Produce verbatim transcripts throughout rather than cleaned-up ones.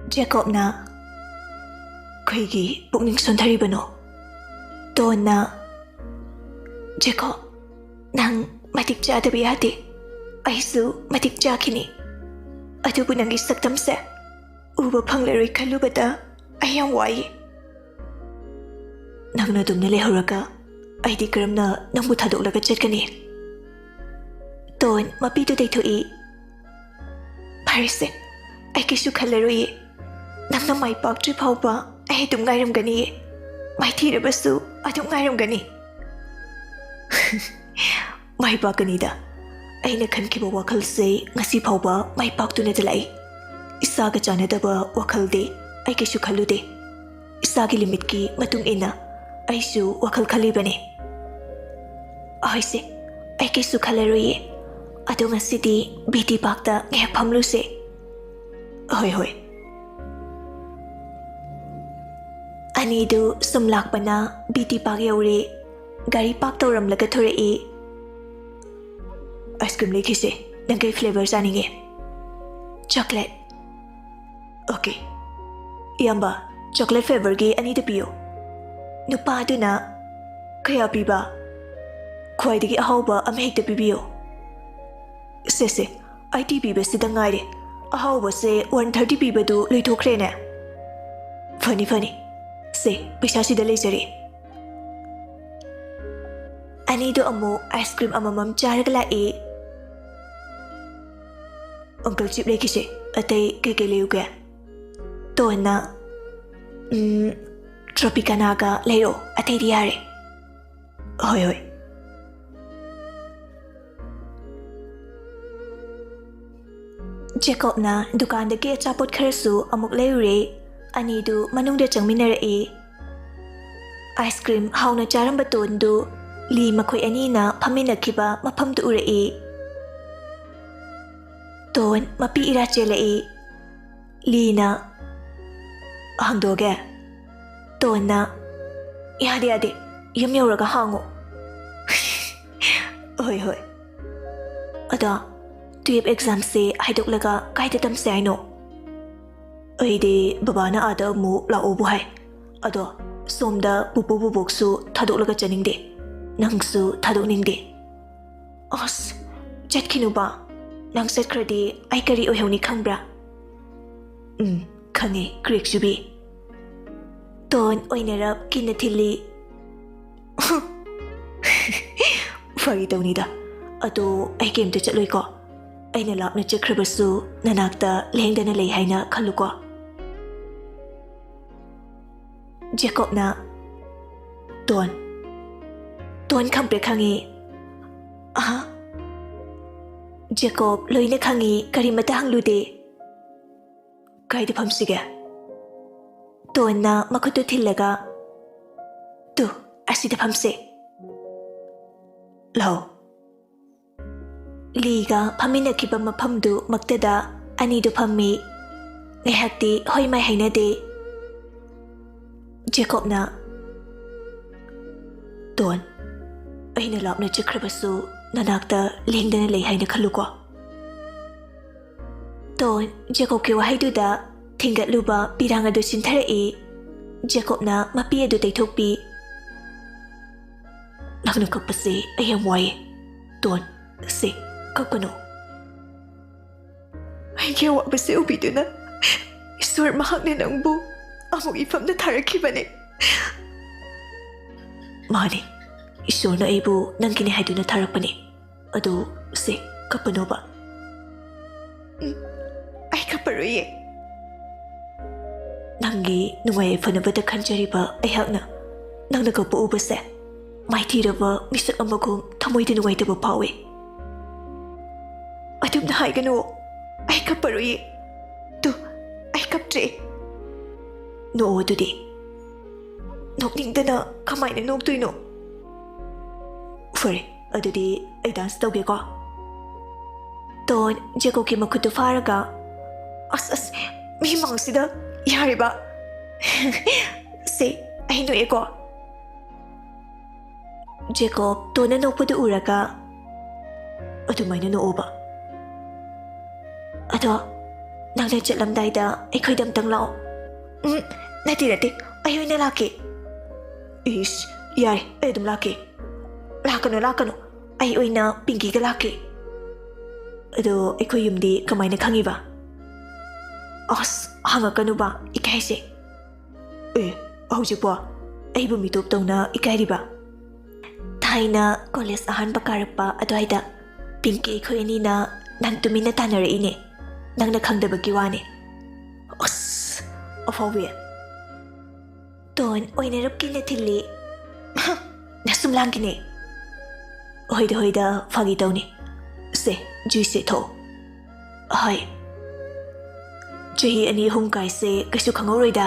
ꯖꯦꯀꯣꯕꯅ ꯀꯩꯒꯤ ꯄꯨꯛꯅꯤꯡ ꯁꯣꯟꯊꯔꯤꯕꯅꯣ? ꯇꯣꯟꯅ, "ꯖꯦꯀꯣꯕ, ꯅꯪ ꯃꯇꯤꯛ ꯆꯥꯗꯕ ꯌꯥꯗꯦ꯫ ꯑꯩꯁꯨ ꯃꯇꯤꯛ ꯆꯥꯈꯤꯅꯤ꯫ ꯑꯗꯨꯕꯨ ꯅꯪꯒꯤ ꯁꯛꯇꯝꯁꯦ ꯎꯕ ꯐꯪꯂꯔꯣꯏ ꯈꯜꯂꯨꯕꯗ ꯑꯩ ꯌꯥꯝ ꯋꯥꯏ꯫ ꯅꯪꯅ ꯑꯗꯨꯝꯅ ꯂꯩꯍꯧꯔꯒ ꯑꯩꯗꯤ ꯀꯔꯝꯅ ꯅꯪꯕꯨ ꯊꯥꯗꯣꯛꯂꯒ ꯆꯠꯀꯅꯤ?" ꯇꯣꯟ ꯃꯄꯤꯗꯨ ꯇꯩꯊꯣꯛꯏ꯫ "ꯐꯔꯦꯁꯦ, ꯑꯩ ꯀꯩꯁꯨ ꯈꯜꯂꯔꯣꯏꯌꯦ꯫ ꯅꯪꯅ ꯃꯥꯏ ꯄꯥꯛꯇ꯭ꯔꯤ ꯐꯥꯎꯕ ꯑꯩ ꯑꯗꯨꯝ ꯉꯥꯏꯔꯝꯒꯅꯤꯌꯦ꯫ ꯃꯥꯏꯊꯤꯔꯕꯁꯨ ꯑꯗꯨꯝ ꯉꯥꯏꯔꯝꯒꯅꯤ꯫" "ꯃꯥꯏ ꯄꯥꯛꯀꯅꯤꯗ꯫ ꯑꯩꯅ ꯈꯟꯈꯤꯕ ꯋꯥꯈꯜꯁꯦ ꯉꯁꯤ ꯐꯥꯎꯕ ꯃꯥꯏ ꯄꯥꯛꯇꯨꯅꯇ ꯂꯥꯛꯏ꯫ ꯏꯁꯥꯒ ꯆꯥꯟꯅꯗꯕ ꯋꯥꯈꯜꯗꯤ ꯑꯩ ꯀꯩꯁꯨ ꯈꯜꯂꯨꯗꯦ꯫ ꯏꯁꯥꯒꯤ ꯂꯤꯃꯤꯠꯀꯤ ꯃꯇꯨꯡ ꯏꯟꯅ ꯑꯩꯁꯨ ꯋꯥꯈꯜ ꯈꯜꯂꯤꯕꯅꯤ꯫" "ꯍꯣꯏꯁꯦ, ꯑꯩ ꯀꯩꯁꯨ ꯈꯜꯂꯔꯣꯏꯌꯦ꯫ ꯑꯗꯣ ꯉꯁꯤꯗꯤ ꯕꯤ ꯇꯤ ꯄꯥꯛꯇ ꯉꯥꯏꯍꯥꯛ ꯐꯝꯂꯨꯁꯦ꯫" "ꯍꯣꯏ, ꯍꯣꯏ꯫" ꯑꯅꯤꯗꯨ ꯁꯨꯝ ꯂꯥꯛꯄꯅ ꯕꯤ ꯇꯤ ꯄꯥꯛ ꯌꯧꯔꯦ꯫ ꯒꯥꯔꯤ ꯄꯥꯛ ꯇꯧꯔꯝꯂꯒ ꯊꯣꯔꯛꯏ꯫ "Ice cream ꯂꯩꯈꯤꯁꯦ꯫ ꯅꯪ ꯀꯩ ꯐ꯭ꯂꯦꯕꯔ ꯆꯥꯅꯤꯡꯉꯦ?" "ꯆꯣꯀ꯭ꯂꯦꯠ꯫" "ꯑꯣꯀꯦ꯫ ꯏꯌꯥꯝꯕ, ꯆꯣꯀ꯭ꯂꯦꯠ ꯐ꯭ꯂꯦꯕꯔꯒꯤ ꯑꯅꯤꯗ ꯄꯤꯌꯨ꯫" ꯅꯨꯄꯥꯗꯨꯅ, "ꯀꯌꯥ ꯄꯤꯕ?" "ꯈ꯭ꯋꯥꯏꯗꯒꯤ ꯑꯍꯥꯎꯕ ꯑꯃꯍꯦꯛꯇ ꯄꯤꯕꯤꯌꯨ꯫" "ꯁꯦ, ꯁꯦ, ꯑꯩꯠꯇꯤ ꯄꯤꯕꯁꯤꯗ ꯉꯥꯏꯔꯦ꯫ ꯑꯍꯥꯎꯕꯁꯦ ꯋꯥꯟ ꯊꯥꯔꯇꯤ ꯄꯤꯕꯗꯨ ꯂꯣꯏꯊꯣꯛꯈ꯭ꯔꯦꯅꯦ꯫" "ꯐꯅꯤ, ꯐꯅꯤ꯫ ꯁꯦ, ꯄꯩꯁꯥꯁꯤꯗ ꯂꯩꯖꯔꯦ꯫" ꯑꯅꯤꯗꯣ ꯑꯃꯨꯛ ꯑꯥꯏꯁ ꯀ꯭ꯔꯤꯝ ꯑꯃꯃꯝ ꯆꯥꯔꯒ ꯂꯥꯛꯏ꯫ "ꯑꯪꯀꯜ ꯆꯤꯞ ꯂꯩꯈꯤꯁꯦ꯫ ꯑꯇꯩ ꯀꯩꯀꯩ ꯂꯩꯌꯨꯒꯦ?" ꯇꯣꯟꯅ, "ꯎꯝ, ꯇ꯭ꯔꯣꯄꯤꯀꯥꯅꯥꯒ ꯂꯩꯔꯛꯑꯣ, ꯑꯇꯩꯗꯤ ꯌꯥꯔꯦ꯫" "ꯍꯣꯏ, ꯍꯣꯏ꯫" ꯖꯦꯀꯣꯕꯅ ꯗꯨꯀꯥꯟꯗꯒꯤ ꯑꯆꯥꯄꯣꯠ ꯈꯔꯁꯨ ꯑꯃꯨꯛ ꯂꯩꯔꯨꯔꯦ꯫ ꯑꯅꯤꯗꯨ ꯃꯅꯨꯡꯗ ꯆꯪꯃꯤꯟꯅꯔꯛꯏ꯫ ꯑꯥꯏꯁ ꯀ꯭ꯔꯤꯝ ꯍꯥꯎꯅ ꯆꯥꯔꯝꯕ ꯇꯣꯟꯗꯨ ꯂꯤ ꯃꯈꯣꯏ ꯑꯅꯤꯅ ꯐꯝꯃꯤꯟꯅꯈꯤꯕ ꯃꯐꯝꯗꯨ ꯎꯔꯛꯏ꯫ ꯇꯣꯟ ꯃꯄꯤ ꯏꯔꯥ ꯆꯦꯜꯂꯛꯏ꯫ ꯂꯤꯅ, "ꯍꯥꯡꯗꯣꯛꯑꯒꯦ?" ꯇꯣꯟꯅ, "ꯌꯥꯗꯦ, ꯌꯥꯗꯦ, ꯌꯨꯝ ꯌꯧꯔꯒ ꯍꯥꯡꯉꯣ꯫" "ꯍꯣꯏ, ꯍꯣꯏ꯫ ꯑꯗꯣ ꯇꯨꯌꯦꯜꯞ ꯑꯦꯛꯖꯥꯝꯁꯦ ꯍꯥꯏꯗꯣꯛꯂꯒ ꯀꯥꯏꯗ ꯇꯝꯁꯦ ꯍꯥꯏꯅꯣ?" ꯑꯩꯗꯤ ꯕꯕꯥꯅ ꯑꯥꯗ ꯑꯃꯨꯛ ꯂꯥꯛꯑꯣꯕꯨ ꯍꯥꯏ꯫ ꯑꯗꯣ ꯁꯣꯝꯗ ꯄꯨꯄꯨ ꯕꯨꯕꯣꯛꯁꯨ ꯊꯥꯗꯣꯛꯂꯒ ꯆꯠꯅꯤꯡꯗꯦ, ꯅꯪꯁꯨ ꯊꯥꯗꯣꯛꯅꯤꯡꯗꯦ꯫ ꯑꯁ, ꯆꯠꯈꯤꯅꯨꯕ꯫ ꯅꯪ ꯆꯠꯈ꯭ꯔꯗꯤ ꯑꯩ ꯀꯔꯤ ꯑꯣꯏꯍꯧꯅꯤ ꯈꯪꯕ꯭ꯔꯥ? ꯎꯝ, ꯈꯪꯉꯦ, ꯀ꯭ꯔꯦꯛ ꯆꯨꯕꯤ꯫ ꯇꯣꯟ ꯑꯣꯏꯅꯔꯞ ꯀꯤꯟꯅ ꯊꯤꯜꯂꯤ꯫ ꯐꯥꯒꯤ ꯇꯧꯅꯤꯗ꯫ ꯑꯗꯣ ꯑꯩ ꯀꯩꯝꯇ ꯆꯠꯂꯣꯏꯀꯣ꯫ ꯑꯩꯅ ꯂꯥꯞꯅ ꯆꯠꯈ꯭ꯔꯕꯁꯨ ꯅꯅꯥꯛꯇ ꯂꯦꯡꯗꯅ ꯂꯩ ꯍꯥꯏꯅ ꯈꯜꯂꯨꯀꯣ꯫ ꯖꯦꯀꯣꯕꯅ, "ꯇꯣꯟ, ꯇꯣꯟ ꯈꯪꯄ꯭ꯔꯦꯛ ꯈꯪꯉꯤ?" "ꯑꯍꯥ?" "ꯖꯦꯀꯣꯕ ꯂꯣꯏꯅ ꯈꯪꯉꯤ, ꯀꯔꯤꯃꯇ ꯍꯪꯂꯨꯗꯦ꯫" "ꯀꯥꯏꯗ ꯐꯝꯁꯤꯒꯦ?" ꯇꯣꯟꯅ ꯃꯈꯨꯠꯇꯨ ꯊꯤꯜꯂꯒ, "ꯇꯨ, ꯑꯁꯤꯗ ꯐꯝꯁꯦ꯫ ꯂꯥꯎ꯫" ꯂꯤꯒ ꯐꯝꯃꯤꯟꯅꯈꯤꯕ ꯃꯐꯝꯗꯨ ꯃꯛꯇꯗ ꯑꯅꯤꯗꯨ ꯐꯝꯃꯤ꯫ ꯉꯥꯏꯍꯥꯛꯇꯤ ꯍꯣꯏ ꯃꯥꯏ ꯍꯥꯏꯅꯗꯦ꯫ ꯖꯦꯀꯣꯕꯅ, "ꯇꯣꯟ, ꯑꯩꯅ ꯂꯥꯞꯅ ꯆꯠꯈ꯭ꯔꯕꯁꯨ ꯅꯅꯥꯛꯇ ꯂꯦꯡꯗꯅ ꯂꯩ ꯍꯥꯏꯅ ꯈꯜꯂꯨꯀꯣ꯫" ꯇꯣꯟ ꯖꯦꯀꯣꯕꯀꯤ ꯋꯥꯍꯩꯗꯨꯗ ꯊꯤꯡꯒꯠꯂꯨꯕ ꯄꯤꯔꯥꯡ ꯑꯗꯨ ꯆꯤꯟꯊꯔꯛꯏ꯫ ꯖꯦꯀꯣꯕꯅ ꯃꯄꯤ ꯑꯗꯨ ꯇꯩꯊꯣꯛꯄꯤ꯫ "ꯅꯪꯅ ꯀꯞꯄꯁꯦ ꯑꯩ ꯌꯥꯝ ꯋꯥꯏꯌꯦ꯫ ꯇꯣꯟ, ꯁꯦ, ꯀꯞꯀꯅꯨ꯫" ꯑꯩꯒꯤ ꯑꯋꯥꯕꯁꯦ ꯎꯕꯤꯗꯨꯅ ꯏꯁꯣꯔ ꯃꯍꯥꯛꯅ ꯅꯪꯕꯨ ꯑꯃꯨꯛ ꯏꯐꯝꯗ ꯊꯥꯔꯛꯈꯤꯕꯅꯦ꯫ "ꯃꯥꯅꯤ, ꯏꯁꯣꯔꯅ ꯑꯩꯕꯨ ꯅꯪꯒꯤꯅꯦ ꯍꯥꯏꯗꯨꯅ ꯊꯥꯔꯛꯄꯅꯤ꯫ ꯑꯗꯨ ꯁꯦ, ꯀꯞꯄꯅꯣꯕ꯫" "ꯎꯝ, ꯑꯩ ꯀꯞꯄꯔꯣꯏꯌꯦ꯫" "ꯅꯪꯒꯤ ꯅꯨꯡꯉꯥꯏ ꯌꯥꯏꯐꯅꯕꯗ ꯈꯟꯖꯔꯤꯕ ꯑꯩꯍꯥꯛꯅ ꯅꯪꯅ ꯀꯞꯄ ꯎꯕꯁꯦ ꯃꯥꯏꯊꯤꯔꯕ ꯃꯤꯁꯛ ꯑꯃꯒꯨꯝ ꯊꯃꯣꯏꯗ ꯅꯨꯡꯉꯥꯏꯇꯕ ꯐꯥꯎꯏ꯫" "ꯑꯗꯨꯝꯅ ꯍꯥꯏꯒꯅꯨ, ꯑꯩ ꯀꯞꯄꯔꯣꯏꯌꯦ꯫ ꯇꯨ, ꯑꯩ ꯀꯞꯇ꯭ꯔꯦ꯫" "ꯅꯣꯛꯑꯣ ꯑꯗꯨꯗꯤ꯫" "ꯅꯣꯛꯅꯤꯡꯗꯅ ꯀꯃꯥꯏꯅ ꯅꯣꯛꯇꯣꯏꯅꯣ?" "ꯐꯔꯦ, ꯑꯗꯨꯗꯤ ꯑꯩ ꯗꯥꯟꯁ ꯇꯧꯒꯦꯀꯣ꯫" ꯇꯣꯟ ꯖꯦꯀꯣꯕꯀꯤ ꯃꯈꯨꯠꯇꯨ ꯐꯥꯔꯒ, "ꯑꯁ, ꯑꯁ, ꯃꯤ ꯃꯥꯡꯁꯤꯗ ꯌꯥꯔꯤꯕ?" "ꯁꯦ, ꯑꯩ ꯅꯣꯛꯑꯦꯀꯣ꯫" ꯖꯦꯀꯣꯕ ꯇꯣꯟꯅ ꯅꯣꯛꯄꯗꯨ ꯎꯔꯒ, "ꯑꯗꯨꯃꯥꯏꯅ ꯅꯣꯛꯑꯣꯕ꯫ ꯑꯗꯣ ꯅꯪꯅ ꯆꯠꯂꯝꯗꯥꯏꯗ ꯑꯩꯈꯣꯏꯗ ꯑꯝꯇꯪ ꯂꯥꯛꯑꯣ꯫ ꯎꯝ, ꯅꯠꯇꯦ, ꯅꯠꯇꯦ, ꯑꯩ ꯑꯣꯏꯅ ꯂꯥꯛꯀꯦ꯫ ꯏꯁ, ꯌꯥꯔꯦ, ꯑꯩ ꯑꯗꯨꯝ ꯂꯥꯛꯀꯦ꯫ ꯂꯥꯛꯀꯅꯨ, ꯂꯥꯛꯀꯅꯨ, ꯑꯩ ꯑꯣꯏꯅ ꯄꯤꯡꯀꯤꯒ ꯂꯥꯛꯀꯦ꯫ ꯑꯗꯣ ꯑꯩꯈꯣꯏ ꯌꯨꯝꯗꯤ ꯀꯃꯥꯏꯅ ꯈꯪꯉꯤꯕ? ꯑꯁ, ꯍꯪꯉꯛꯀꯅꯨꯕ, ꯏꯀꯥꯏꯁꯦ꯫ ꯑꯦ, ꯍꯧꯖꯤꯛꯄꯣ ꯑꯩꯕꯨ ꯃꯤꯇꯣꯞ ꯇꯧꯅ ꯏꯀꯥꯏꯔꯤꯕ? ꯊꯥꯏꯅ ꯀꯣꯂꯦꯖ ꯑꯍꯥꯟꯕ ꯀꯥꯔꯛꯄ ꯑꯗꯨꯋꯥꯏꯗ ꯄꯤꯡꯀꯤ ꯑꯩꯈꯣꯏ ꯑꯅꯤꯅ ꯅꯪ ꯇꯨꯃꯤꯟꯅ ꯇꯥꯟꯅꯔꯛꯏꯅꯦ, ꯅꯪꯅ ꯈꯪꯗꯕꯒꯤ ꯋꯥꯅꯦ꯫ ꯑꯁ, ꯑꯐꯥꯎꯕꯤ꯫ ꯇꯣꯟ ꯑꯣꯏꯅꯔꯞ ꯀꯤꯅ ꯊꯤꯜꯂꯤ꯫ ꯅꯁꯨꯝ ꯂꯥꯡꯒꯤꯅꯦ꯫ ꯍꯣꯏꯗ, ꯍꯣꯏꯗ, ꯐꯥꯒꯤ ꯇꯧꯅꯤ꯫ ꯁꯦ, ꯖꯨꯏꯁꯁꯦ ꯊꯛꯑꯣ꯫ ꯍꯣꯏ꯫ ꯆꯍꯤ ꯑꯅꯤ ꯑꯍꯨꯝ ꯀꯥꯏꯁꯦ ꯀꯩꯁꯨ ꯈꯪꯍꯧꯔꯣꯏꯗ꯫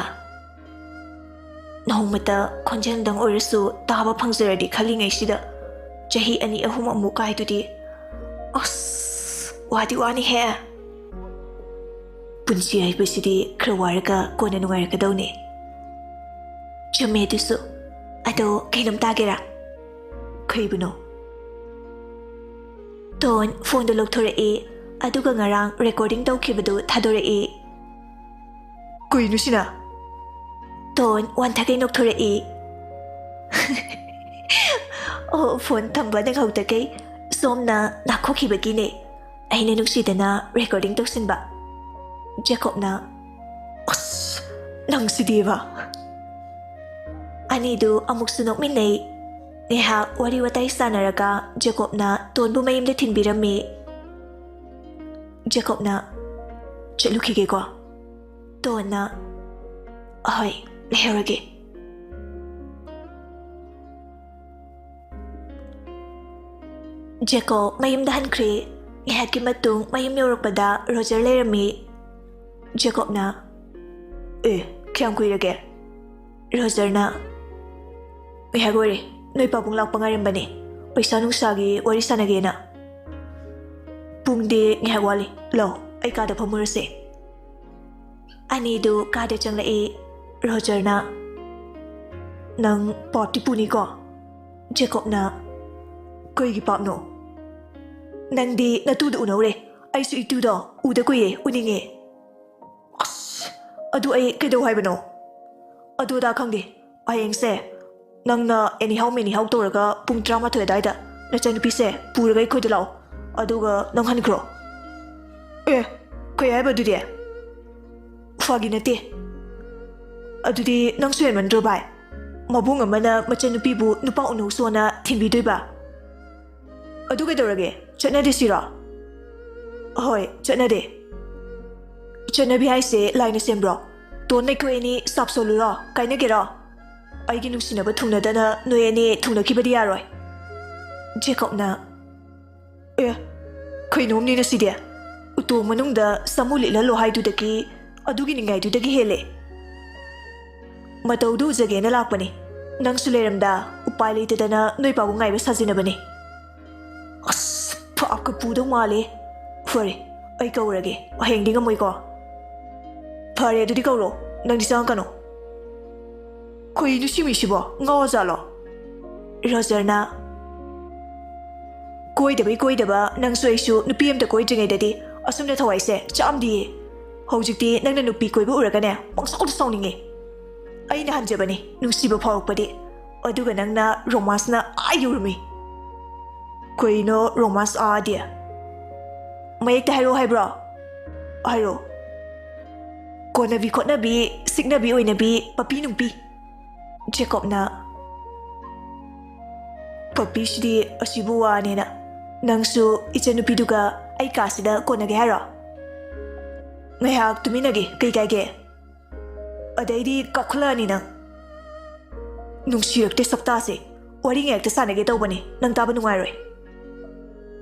ꯅꯣꯡꯃꯇ ꯈꯣꯟꯖꯦꯜꯗꯪ ꯑꯣꯏꯔꯁꯨ ꯇꯥꯕ ꯐꯪꯖꯔꯗꯤ ꯈꯜꯂꯤꯉꯩꯁꯤꯗ ꯆꯍꯤ ꯑꯅꯤ ꯑꯍꯨꯝ ꯑꯃꯨꯛ ꯀꯥꯏꯗꯨꯗꯤ꯫ ꯑꯁ, ꯋꯥꯗꯤ ꯋꯥꯅꯤꯍꯦ꯫ ꯄꯨꯟꯁꯤ ꯍꯥꯏꯕꯁꯤꯗꯤ ꯈꯔ ꯋꯥꯔꯒ ꯀꯣꯟꯅ ꯅꯨꯡꯉꯥꯏꯔꯛꯀꯗꯧꯅꯦ꯫ ꯆꯨꯝꯃꯦ ꯑꯗꯨꯁꯨ꯫ ꯑꯗꯣ ꯀꯩꯅꯣꯝ ꯇꯥꯒꯦꯔꯥ? ꯀꯩꯕꯨꯅꯣ? ꯇꯣꯟ ꯐꯣꯟꯗꯣ ꯂꯧꯊꯣꯔꯛꯏ, ꯑꯗꯨꯒ ꯉꯔꯥꯡ ꯔꯦꯀꯣꯔꯗꯤꯡ ꯇꯧꯈꯤꯕꯗꯨ ꯊꯥꯗꯣꯔꯛꯏ꯫ ꯀꯩꯅꯣ ꯁꯤꯅ? ꯇꯣꯟ ꯋꯥꯟꯊꯒꯩ ꯅꯣꯛꯊꯣꯔꯛꯏ꯫ ꯑꯣ, ꯐꯣꯟ ꯊꯝꯕ ꯅꯪꯍꯧꯗꯒꯩ ꯁꯣꯝꯅ ꯅꯥꯈꯣꯛꯈꯤꯕꯒꯤꯅꯦ꯫ ꯑꯩꯅ ꯅꯨꯡꯁꯤꯗꯅ ꯔꯦꯀꯣꯔꯗꯤꯡ ꯇꯧꯁꯤꯟꯕ꯫ ꯖꯦꯀꯣꯕꯅ, "ꯑꯁ, ꯅꯪꯁꯤꯗꯤꯕ!" ꯑꯅꯤꯗꯨ ꯑꯃꯨꯛꯁꯨ ꯅꯣꯛꯃꯤꯟꯅꯩ꯫ ꯉꯥꯏꯍꯥꯛ ꯋꯥꯔꯤ ꯋꯥꯇꯥꯏ ꯁꯥꯟꯅꯔꯒ ꯖꯦꯀꯣꯕꯅ ꯇꯣꯟꯕꯨ ꯃꯌꯨꯝꯗ ꯊꯤꯟꯕꯤꯔꯝꯃꯤ꯫ ꯖꯦꯀꯣꯕꯅ, "ꯆꯠꯂꯨꯈꯤꯒꯦꯀꯣ?" ꯇꯣꯟꯅ, "ꯑꯍꯣꯏ, ꯂꯩꯍꯧꯔꯒꯦ꯫" ꯖꯦꯀꯣꯕ ꯃꯌꯨꯝꯗ ꯍꯟꯈ꯭ꯔꯦ꯫ ꯉꯥꯏꯍꯥꯛꯀꯤ ꯃꯇꯨꯡ ꯃꯌꯨꯝ ꯌꯧꯔꯛꯄꯗ ꯔꯣꯖꯔ ꯂꯩꯔꯝꯃꯤ꯫ ꯖꯦꯀꯣꯕꯅ, "ꯑꯦ, ꯀꯌꯥꯝ ꯀꯨꯏꯔꯒꯦ?" ꯔꯣꯖꯔꯅ, "ꯉꯥꯏꯍꯥꯛ ꯑꯣꯏꯔꯦ, ꯅꯣꯏ ꯄꯥꯕꯨꯡ ꯂꯥꯛꯄ ꯉꯥꯏꯔꯝꯕꯅꯦ, ꯄꯩꯁꯥ ꯅꯨꯡꯁꯥꯒꯤ ꯋꯥꯔꯤ ꯁꯥꯟꯅꯒꯦꯅ꯫" "ꯄꯨꯡꯗꯤ ꯉꯥꯏꯍꯥꯛ ꯋꯥꯠꯂꯤ, ꯂꯥꯛꯑꯣ, ꯑꯩ ꯀꯥꯗ ꯐꯝꯃꯨꯔꯁꯦ꯫" ꯑꯅꯤꯗꯨ ꯀꯥꯗ ꯆꯪꯂꯛꯏ꯫ ꯔꯣꯖꯔꯅ, "ꯅꯪ ꯄꯥꯞꯇꯤ ꯄꯨꯅꯤꯀꯣ?" ꯖꯦꯀꯣꯕꯅ, "ꯀꯩꯒꯤ ꯄꯥꯞꯅꯣ? ꯅꯪꯗꯤ ꯅꯇꯨꯗꯣ ꯎꯅꯧꯔꯦ, ꯑꯩꯁꯨ ꯏꯇꯨꯗꯣ ꯎꯗ ꯀꯨꯏꯔꯦ, ꯎꯅꯤꯡꯉꯦ꯫" ꯑꯗꯨ ꯑꯩ ꯀꯩꯗꯧ ꯍꯥꯏꯕꯅꯣ? ꯑꯗꯨ ꯑꯗꯥ ꯈꯪꯗꯦ꯫ ꯍꯌꯦꯡꯁꯦ ꯅꯪꯅ ꯑꯦꯅꯤꯍꯥꯎ ꯃꯦꯅꯤꯍꯥꯎ ꯇꯧꯔꯒ ꯄꯨꯡ ꯇꯔꯥꯃꯥꯊꯣꯏ ꯑꯗꯨꯋꯥꯏꯗ ꯅꯆꯟꯅꯨꯄꯤꯁꯦ ꯄꯨꯔꯒ ꯑꯩꯈꯣꯏꯗ ꯂꯥꯛꯑꯣ꯫ ꯑꯗꯨꯒ ꯅꯪ ꯍꯟꯈ꯭ꯔꯣ꯫ ꯑꯦ, ꯀꯩ ꯍꯥꯏꯕ ꯑꯗꯨꯗꯤ? ꯐꯥꯒꯤ ꯅꯠꯇꯦ꯫ ꯑꯗꯨꯗꯤ ꯅꯪꯁꯨ ꯍꯦꯟꯃꯟꯗ꯭ꯔꯣ ꯚꯥꯏ? ꯃꯕꯨꯡ ꯑꯃꯅ ꯃꯆꯟꯅꯨꯄꯤꯕꯨ ꯅꯨꯄꯥ ꯎꯅꯧꯁꯣꯅ ꯊꯤꯟꯕꯤꯗꯣꯏꯕ? ꯑꯗꯨ ꯀꯩꯗꯧꯔꯒꯦ? ꯆꯠꯅꯗꯦ ꯁꯤꯔꯣ? ꯍꯣꯏ, ꯆꯠꯅꯗꯦ꯫ ꯆꯠꯅꯕꯤ ꯍꯥꯏꯁꯦ ꯂꯥꯏꯅ ꯁꯦꯝꯕ꯭ꯔꯣ? ꯇꯣꯟ, ꯑꯩꯈꯣꯏ ꯑꯅꯤ ꯁꯥꯞ ꯁꯣꯜꯂꯨꯔꯣ? ꯀꯥꯏꯅꯒꯦꯔꯣ? ꯑꯩꯒꯤ ꯅꯨꯡꯁꯤꯅꯕ ꯊꯨꯡꯅꯗꯅ ꯅꯣꯏ ꯑꯅꯤ ꯊꯨꯡꯅꯈꯤꯕꯗꯤ ꯌꯥꯔꯣꯏ꯫ ꯖꯦꯀꯣꯕꯅ, "ꯑꯦ, ꯀꯩꯅꯣꯝꯅꯤꯅ ꯁꯤꯗꯤ꯫ ꯎꯇꯣꯡ ꯃꯅꯨꯡꯗ ꯁꯥꯃꯨ ꯂꯤꯠꯍꯜꯂꯣ ꯍꯥꯏꯗꯨꯗꯒꯤ, ꯑꯗꯨꯒꯤ ꯅꯤꯡꯉꯥꯏꯗꯨꯗꯒꯤ ꯍꯦꯜꯂꯦ꯫ ꯃꯇꯧꯗꯨ ꯎꯖꯒꯦꯅ ꯂꯥꯛꯄꯅꯤ꯫ ꯅꯪꯁꯨ ꯂꯩꯔꯝꯗ ꯎꯄꯥꯏ ꯂꯩꯇꯗꯅ ꯅꯣꯏ ꯄꯥꯕꯨꯡ ꯉꯥꯏꯕ ꯁꯥꯖꯤꯟꯅꯕꯅꯤ꯫" ꯑꯁ, ꯐꯥꯞꯀ ꯄꯨꯗꯧ ꯃꯥꯜꯂꯦ꯫ ꯐꯔꯦ, ꯑꯩ ꯀꯧꯔꯒꯦ꯫ ꯍꯌꯦꯡꯗꯤ ꯉꯝꯃꯣꯏꯀꯣ? ꯐꯔꯦ, ꯑꯗꯨꯗꯤ ꯀꯧꯔꯣ꯫ ꯅꯪꯗꯤ ꯆꯪꯉꯛꯀꯅꯨ꯫ ꯀꯩꯅꯣ ꯁꯤ ꯃꯤꯁꯤꯕꯣ? ꯉꯥꯎꯔꯖꯥꯠꯂꯣ? ꯔꯣꯖꯔꯅ, "ꯀꯣꯏꯗꯕꯩ ꯀꯣꯏꯗꯕ, ꯅꯪꯁꯨ ꯑꯩꯁꯨ ꯅꯨꯄꯤ ꯑꯝꯇ ꯀꯣꯏꯗ꯭ꯔꯤꯉꯩꯗꯗꯤ ꯑꯁꯨꯝꯅ ꯊꯋꯥꯏꯁꯦ ꯆꯥꯛꯑꯝꯗꯤꯌꯦ꯫ ꯍꯧꯖꯤꯛꯇꯤ ꯅꯪꯅ ꯅꯨꯄꯤ ꯀꯣꯏꯕ ꯎꯔꯒꯅꯦ, ꯄꯪꯁꯥꯎꯗ ꯁꯥꯎꯅꯤꯡꯉꯦ꯫ ꯑꯩꯅ ꯍꯟꯖꯕꯅꯤ ꯅꯨꯡꯁꯤꯕ ꯐꯥꯎꯔꯛꯄꯗꯤ, ꯑꯗꯨꯒ ꯅꯪꯅ ꯔꯣꯃꯥꯟꯁꯅ ꯑꯥ ꯌꯧꯔꯝꯃꯤ꯫" "ꯀꯩꯅꯣ ꯔꯣꯃꯥꯟꯁ ꯑꯥꯗꯤ? ꯃꯌꯦꯛꯇ ꯍꯥꯏꯔꯛꯑꯣ ꯍꯥꯏꯕ꯭ꯔꯣ? ꯍꯥꯏꯔꯛꯑꯣ꯫" "ꯀꯣꯟꯅꯕꯤ ꯈꯣꯠꯅꯕꯤ, ꯁꯤꯛꯅꯕꯤ ꯑꯣꯏꯅꯕꯤ, ꯄꯄꯤ ꯅꯨꯡꯄꯤ꯫" ꯖꯦꯀꯣꯕꯅ, "ꯄꯄꯤꯁꯤꯗꯤ ꯑꯁꯤꯕꯨ ꯋꯥꯅꯦꯅ꯫ ꯅꯪꯁꯨ ꯏꯆꯟꯅꯨꯄꯤꯗꯨꯒ ꯑꯩ ꯀꯥꯁꯤꯗ ꯀꯣꯟꯅꯒꯦ ꯍꯥꯏꯔꯣ? ꯉꯥꯏꯍꯥꯛ ꯇꯨꯃꯤꯟꯅꯒꯦ, ꯀꯩ ꯀꯥꯏꯒꯦ? ꯑꯗꯩꯗꯤ ꯀꯥꯎꯈꯠꯂꯛꯑꯅꯤ ꯅꯪ꯫" "ꯅꯨꯡꯁꯤꯔꯛꯇꯦ ꯁꯛꯇꯥꯁꯦ꯫ ꯋꯥꯔꯤ ꯉꯥꯏꯍꯥꯛꯇ ꯁꯥꯟꯅꯒꯦ ꯇꯧꯕꯅꯦ, ꯅꯪ ꯇꯥꯕ ꯅꯨꯡꯉꯥꯏꯔꯣꯏ꯫"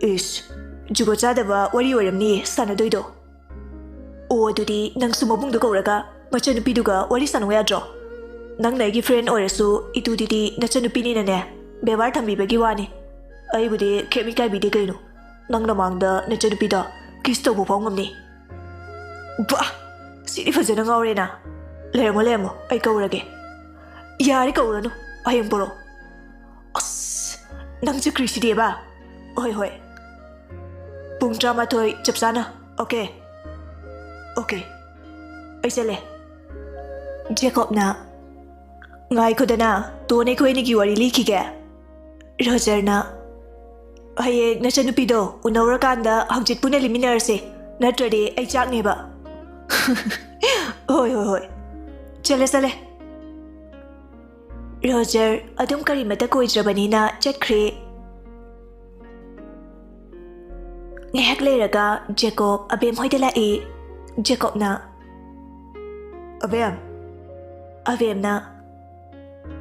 "ꯏꯁ, ꯖꯨꯒꯣꯠ ꯆꯥꯗꯕ ꯋꯥꯔꯤ ꯑꯣꯏꯔꯝꯅꯤꯌꯦ ꯁꯥꯟꯅꯗꯣꯏꯗꯣ꯫ ꯑꯣ, ꯑꯗꯨꯗꯤ ꯅꯪꯁꯨ ꯃꯕꯨꯡꯗꯣ ꯀꯧꯔꯒ ꯃꯆꯟꯅꯨꯄꯤꯗꯨꯒ ꯋꯥꯔꯤ ꯁꯥꯟꯅꯧ ꯌꯥꯗ꯭ꯔꯣ? ꯅꯪꯅ ꯑꯩꯒꯤ ꯐ꯭ꯔꯦꯟ ꯑꯣꯏꯔꯁꯨ ꯏꯇꯨꯗꯤꯗꯤ ꯅꯆꯟꯅꯨꯄꯤꯅꯤꯅ ꯕꯦꯕꯥꯔ ꯊꯝꯕꯤꯕꯒꯤ ꯋꯥꯅꯤ꯫ ꯑꯩꯕꯨꯗꯤ ꯀꯩꯝ ꯏꯀꯥꯏꯕꯤꯗꯦ ꯀꯩꯅꯣ꯫ ꯅꯪ ꯃꯃꯥꯡꯗ ꯅꯆꯟꯅꯨꯄꯤꯗ ꯀꯤꯁ ꯇꯧꯕ ꯐꯥꯎ ꯉꯝꯅꯤ꯫" "ꯕꯥ! ꯁꯤꯗꯤ ꯐꯖꯅ ꯉꯥꯎꯔꯦꯅ꯫ ꯂꯩꯔꯝꯃꯣ, ꯂꯩꯔꯝꯃꯣ, ꯑꯩ ꯀꯧꯔꯒꯦ꯫" "ꯌꯥꯔꯦ, ꯀꯧꯔꯅꯨ, ꯍꯌꯦꯡ ꯄꯣꯔꯛꯑꯣ꯫" "ꯑꯁ, ꯅꯪ ꯆꯠꯈ꯭ꯔꯤꯁꯤꯗꯤꯕ?" "ꯍꯣꯏ, ꯍꯣꯏ꯫ ꯄꯨꯡ ꯇꯔꯥꯃꯥꯊꯣꯏ ꯆꯞ ꯆꯥꯅ꯫ ꯑꯣꯀꯦ, ꯑꯣꯀꯦ, ꯑꯩ ꯆꯠꯂꯦ꯫" ꯖꯦꯀꯣꯕꯅ, "ꯉꯥꯏꯈꯣꯗꯅ, ꯇꯣꯟ, ꯑꯩꯈꯣꯏ ꯑꯅꯤꯒꯤ ꯋꯥꯔꯤ ꯂꯤꯈꯤꯒꯦ꯫" ꯔꯣꯖꯔꯅ, "ꯍꯌꯦꯡ ꯅꯆꯟꯅꯨꯄꯤꯗꯣ ꯎꯅꯧꯔꯀꯥꯟꯗ ꯍꯪꯆꯤꯠ ꯄꯨꯟꯅ ꯂꯤꯃꯤꯟꯅꯔꯁꯦ, ꯅꯠꯇ꯭ꯔꯗꯤ ꯑꯩ ꯆꯥꯛꯅꯦꯕ꯫" "ꯍꯣꯏ, ꯍꯣꯏ, ꯍꯣꯏ꯫ ꯆꯠꯂꯦ, ꯆꯠꯂꯦ꯫" ꯔꯣꯖꯔ ꯑꯗꯨꯝ ꯀꯔꯤꯃꯇ ꯀꯣꯏꯗ꯭ꯔꯕꯅꯤꯅ ꯆꯠꯈ꯭ꯔꯦ꯫ ꯉꯥꯏꯍꯥꯛ ꯂꯩꯔꯒ ꯖꯦꯀꯣꯕ ꯑꯕꯦꯝ ꯍꯣꯏꯗ ꯂꯥꯛꯏ꯫ ꯖꯦꯀꯣꯕꯅ, "ꯑꯕꯦꯝ꯫" ꯑꯕꯦꯝꯅ,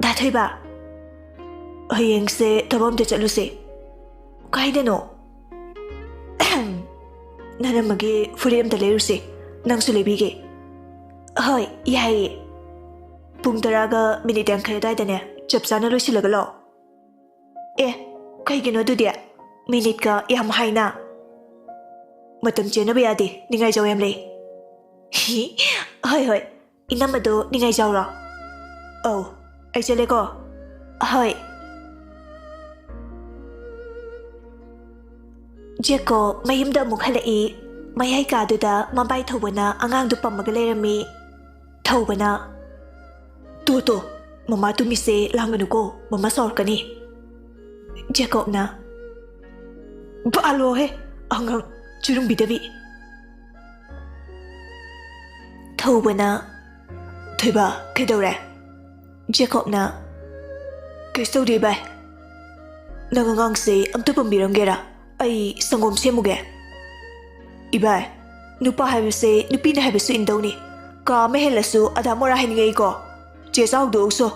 "ꯗꯥ ꯊꯣꯏꯕ, ꯍꯌꯦꯡꯁꯦ ꯊꯕꯛ ꯑꯝꯇ ꯆꯠꯂꯨꯁꯦ꯫" "ꯀꯥꯏꯗꯅꯣ?" "ꯅꯅꯝꯃꯒꯤ ꯐꯨꯔꯤꯠ ꯑꯝꯇ ꯂꯩꯔꯨꯁꯦ, ꯅꯪꯁꯨ ꯂꯩꯕꯤꯒꯦ꯫" "ꯍꯣꯏ, ꯌꯥꯏꯌꯦ꯫ ꯄꯨꯡ ꯇꯔꯥꯒ ꯃꯤꯅꯤꯠ ꯌꯥꯡꯈꯩ ꯑꯗꯨꯋꯥꯏꯗꯅꯦ, ꯆꯞ ꯆꯥꯅ ꯂꯣꯏꯁꯤꯜꯂꯒ ꯂꯥꯛꯑꯣ꯫" "ꯑꯦ, ꯀꯩꯒꯤꯅꯣ ꯑꯗꯨꯗꯤ? ꯃꯤꯅꯤꯠꯀ ꯌꯥꯝ ꯍꯥꯏꯅ꯫" "ꯃꯇꯝ ꯆꯦꯟꯅꯕ ꯌꯥꯗꯦ, ꯅꯤꯡꯉꯥꯏꯖꯧ ꯌꯥꯝ ꯂꯩ꯫" "ꯍꯣꯏ, ꯍꯣꯏ, ꯏꯅꯝꯃꯗꯣ ꯅꯤꯡꯉꯥꯏꯖꯧꯔꯣ꯫" "ꯑꯧ, ꯑꯩ ꯆꯠꯂꯦꯀꯣ꯫" "ꯍꯣꯏ꯫" ꯖꯦꯀꯣꯕ ꯃꯌꯨꯝꯗ ꯑꯃꯨꯛ ꯍꯜꯂꯛꯏ꯫ ꯃꯌꯥꯏ ꯀꯥꯗꯨꯗ ꯃꯕꯥꯏ ꯊꯧꯕꯅ ꯑꯉꯥꯡꯗꯨ ꯄꯝꯃꯒ ꯂꯩꯔꯝꯃꯤ꯫ ꯊꯧꯕꯅ, "ꯇꯣ, ꯇꯣ, ꯃꯃꯥ ꯇꯨꯝꯃꯤꯁꯦ ꯂꯥꯡꯒꯅꯨꯀꯣ, ꯃꯃꯥ ꯁꯥꯎꯔꯛꯀꯅꯤ꯫" ꯖꯦꯀꯣꯕꯅ, "ꯕꯥꯂꯣꯍꯦ, ꯑꯉꯥꯡ ꯆꯨꯔꯨꯡꯕꯤꯗꯕꯤ꯫" ꯊꯧꯕꯅ, "ꯊꯣꯏꯕ, ꯀꯩꯗꯧꯔꯦ?" ꯖꯦꯀꯣꯕꯅ, "ꯀꯩꯁꯨ ꯇꯧꯗꯦ ꯏꯕꯥꯏ꯫ ꯅꯪ ꯑꯉꯥꯡꯁꯦ ꯑꯝꯇ ꯄꯝꯕꯤꯔꯝꯒꯦꯔꯥ? ꯑꯩ ꯁꯪꯒꯣꯝ ꯁꯦꯝꯃꯨꯒꯦ꯫" "ꯏꯕꯥꯏ, ꯅꯨꯄꯥ ꯍꯥꯏꯕꯁꯦ ꯅꯨꯄꯤꯅ ꯍꯥꯏꯕꯁꯨ ꯏꯟꯗꯧꯅꯤ꯫ ꯀꯥ ꯑꯃ ꯍꯦꯜꯂꯁꯨ ꯑꯗꯥ ꯃꯣꯔꯥ ꯍꯥꯏꯅꯤꯡꯉꯛꯏꯀꯣ꯫ ꯆꯦ ꯆꯥꯎꯗꯣꯛꯎꯁꯣ꯫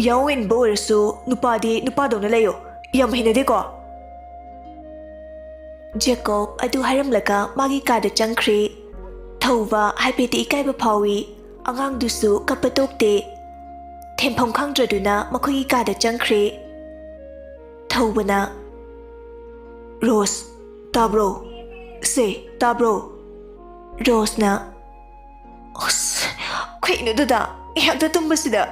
ꯌꯥꯑꯣꯡ ꯏꯟꯕ ꯑꯣꯏꯔꯁꯨ ꯅꯨꯄꯥꯗꯤ ꯅꯨꯄꯥꯗꯧꯅ ꯂꯩꯌꯣ꯫ ꯌꯥꯝ ꯍꯩꯅꯗꯦꯀꯣ꯫" ꯖꯦꯀꯣꯕ ꯑꯗꯨ ꯍꯥꯏꯔꯝꯂꯒ ꯃꯥꯒꯤ ꯀꯥꯗ ꯆꯪꯈ꯭ꯔꯦ꯫ ꯊꯧꯕ ꯍꯥꯏꯐꯦꯠꯇꯤ ꯏꯀꯥꯏꯕ ꯐꯥꯎꯏ꯫ ꯑꯉꯥꯡꯗꯨꯁꯨ ꯀꯞꯄ ꯇꯣꯛꯇꯦ꯫ ꯊꯦꯝꯐꯝ ꯈꯪꯗ꯭ꯔꯗꯨꯅ ꯃꯈꯣꯏꯒꯤ ꯀꯥꯗ ꯆꯪꯈ꯭ꯔꯦ꯫ ꯊꯧꯕꯅ, "ꯔꯣꯁ, ꯇꯥꯕ꯭ꯔꯣ? ꯁꯦ, ꯇꯥꯕ꯭ꯔꯣ?" ꯔꯣꯁꯅ, "ꯑꯁ, ꯀꯩꯅꯣ ꯗꯗꯥ, ꯉꯥꯏꯍꯥꯛꯇ ꯇꯨꯝꯕꯁꯤꯗ?"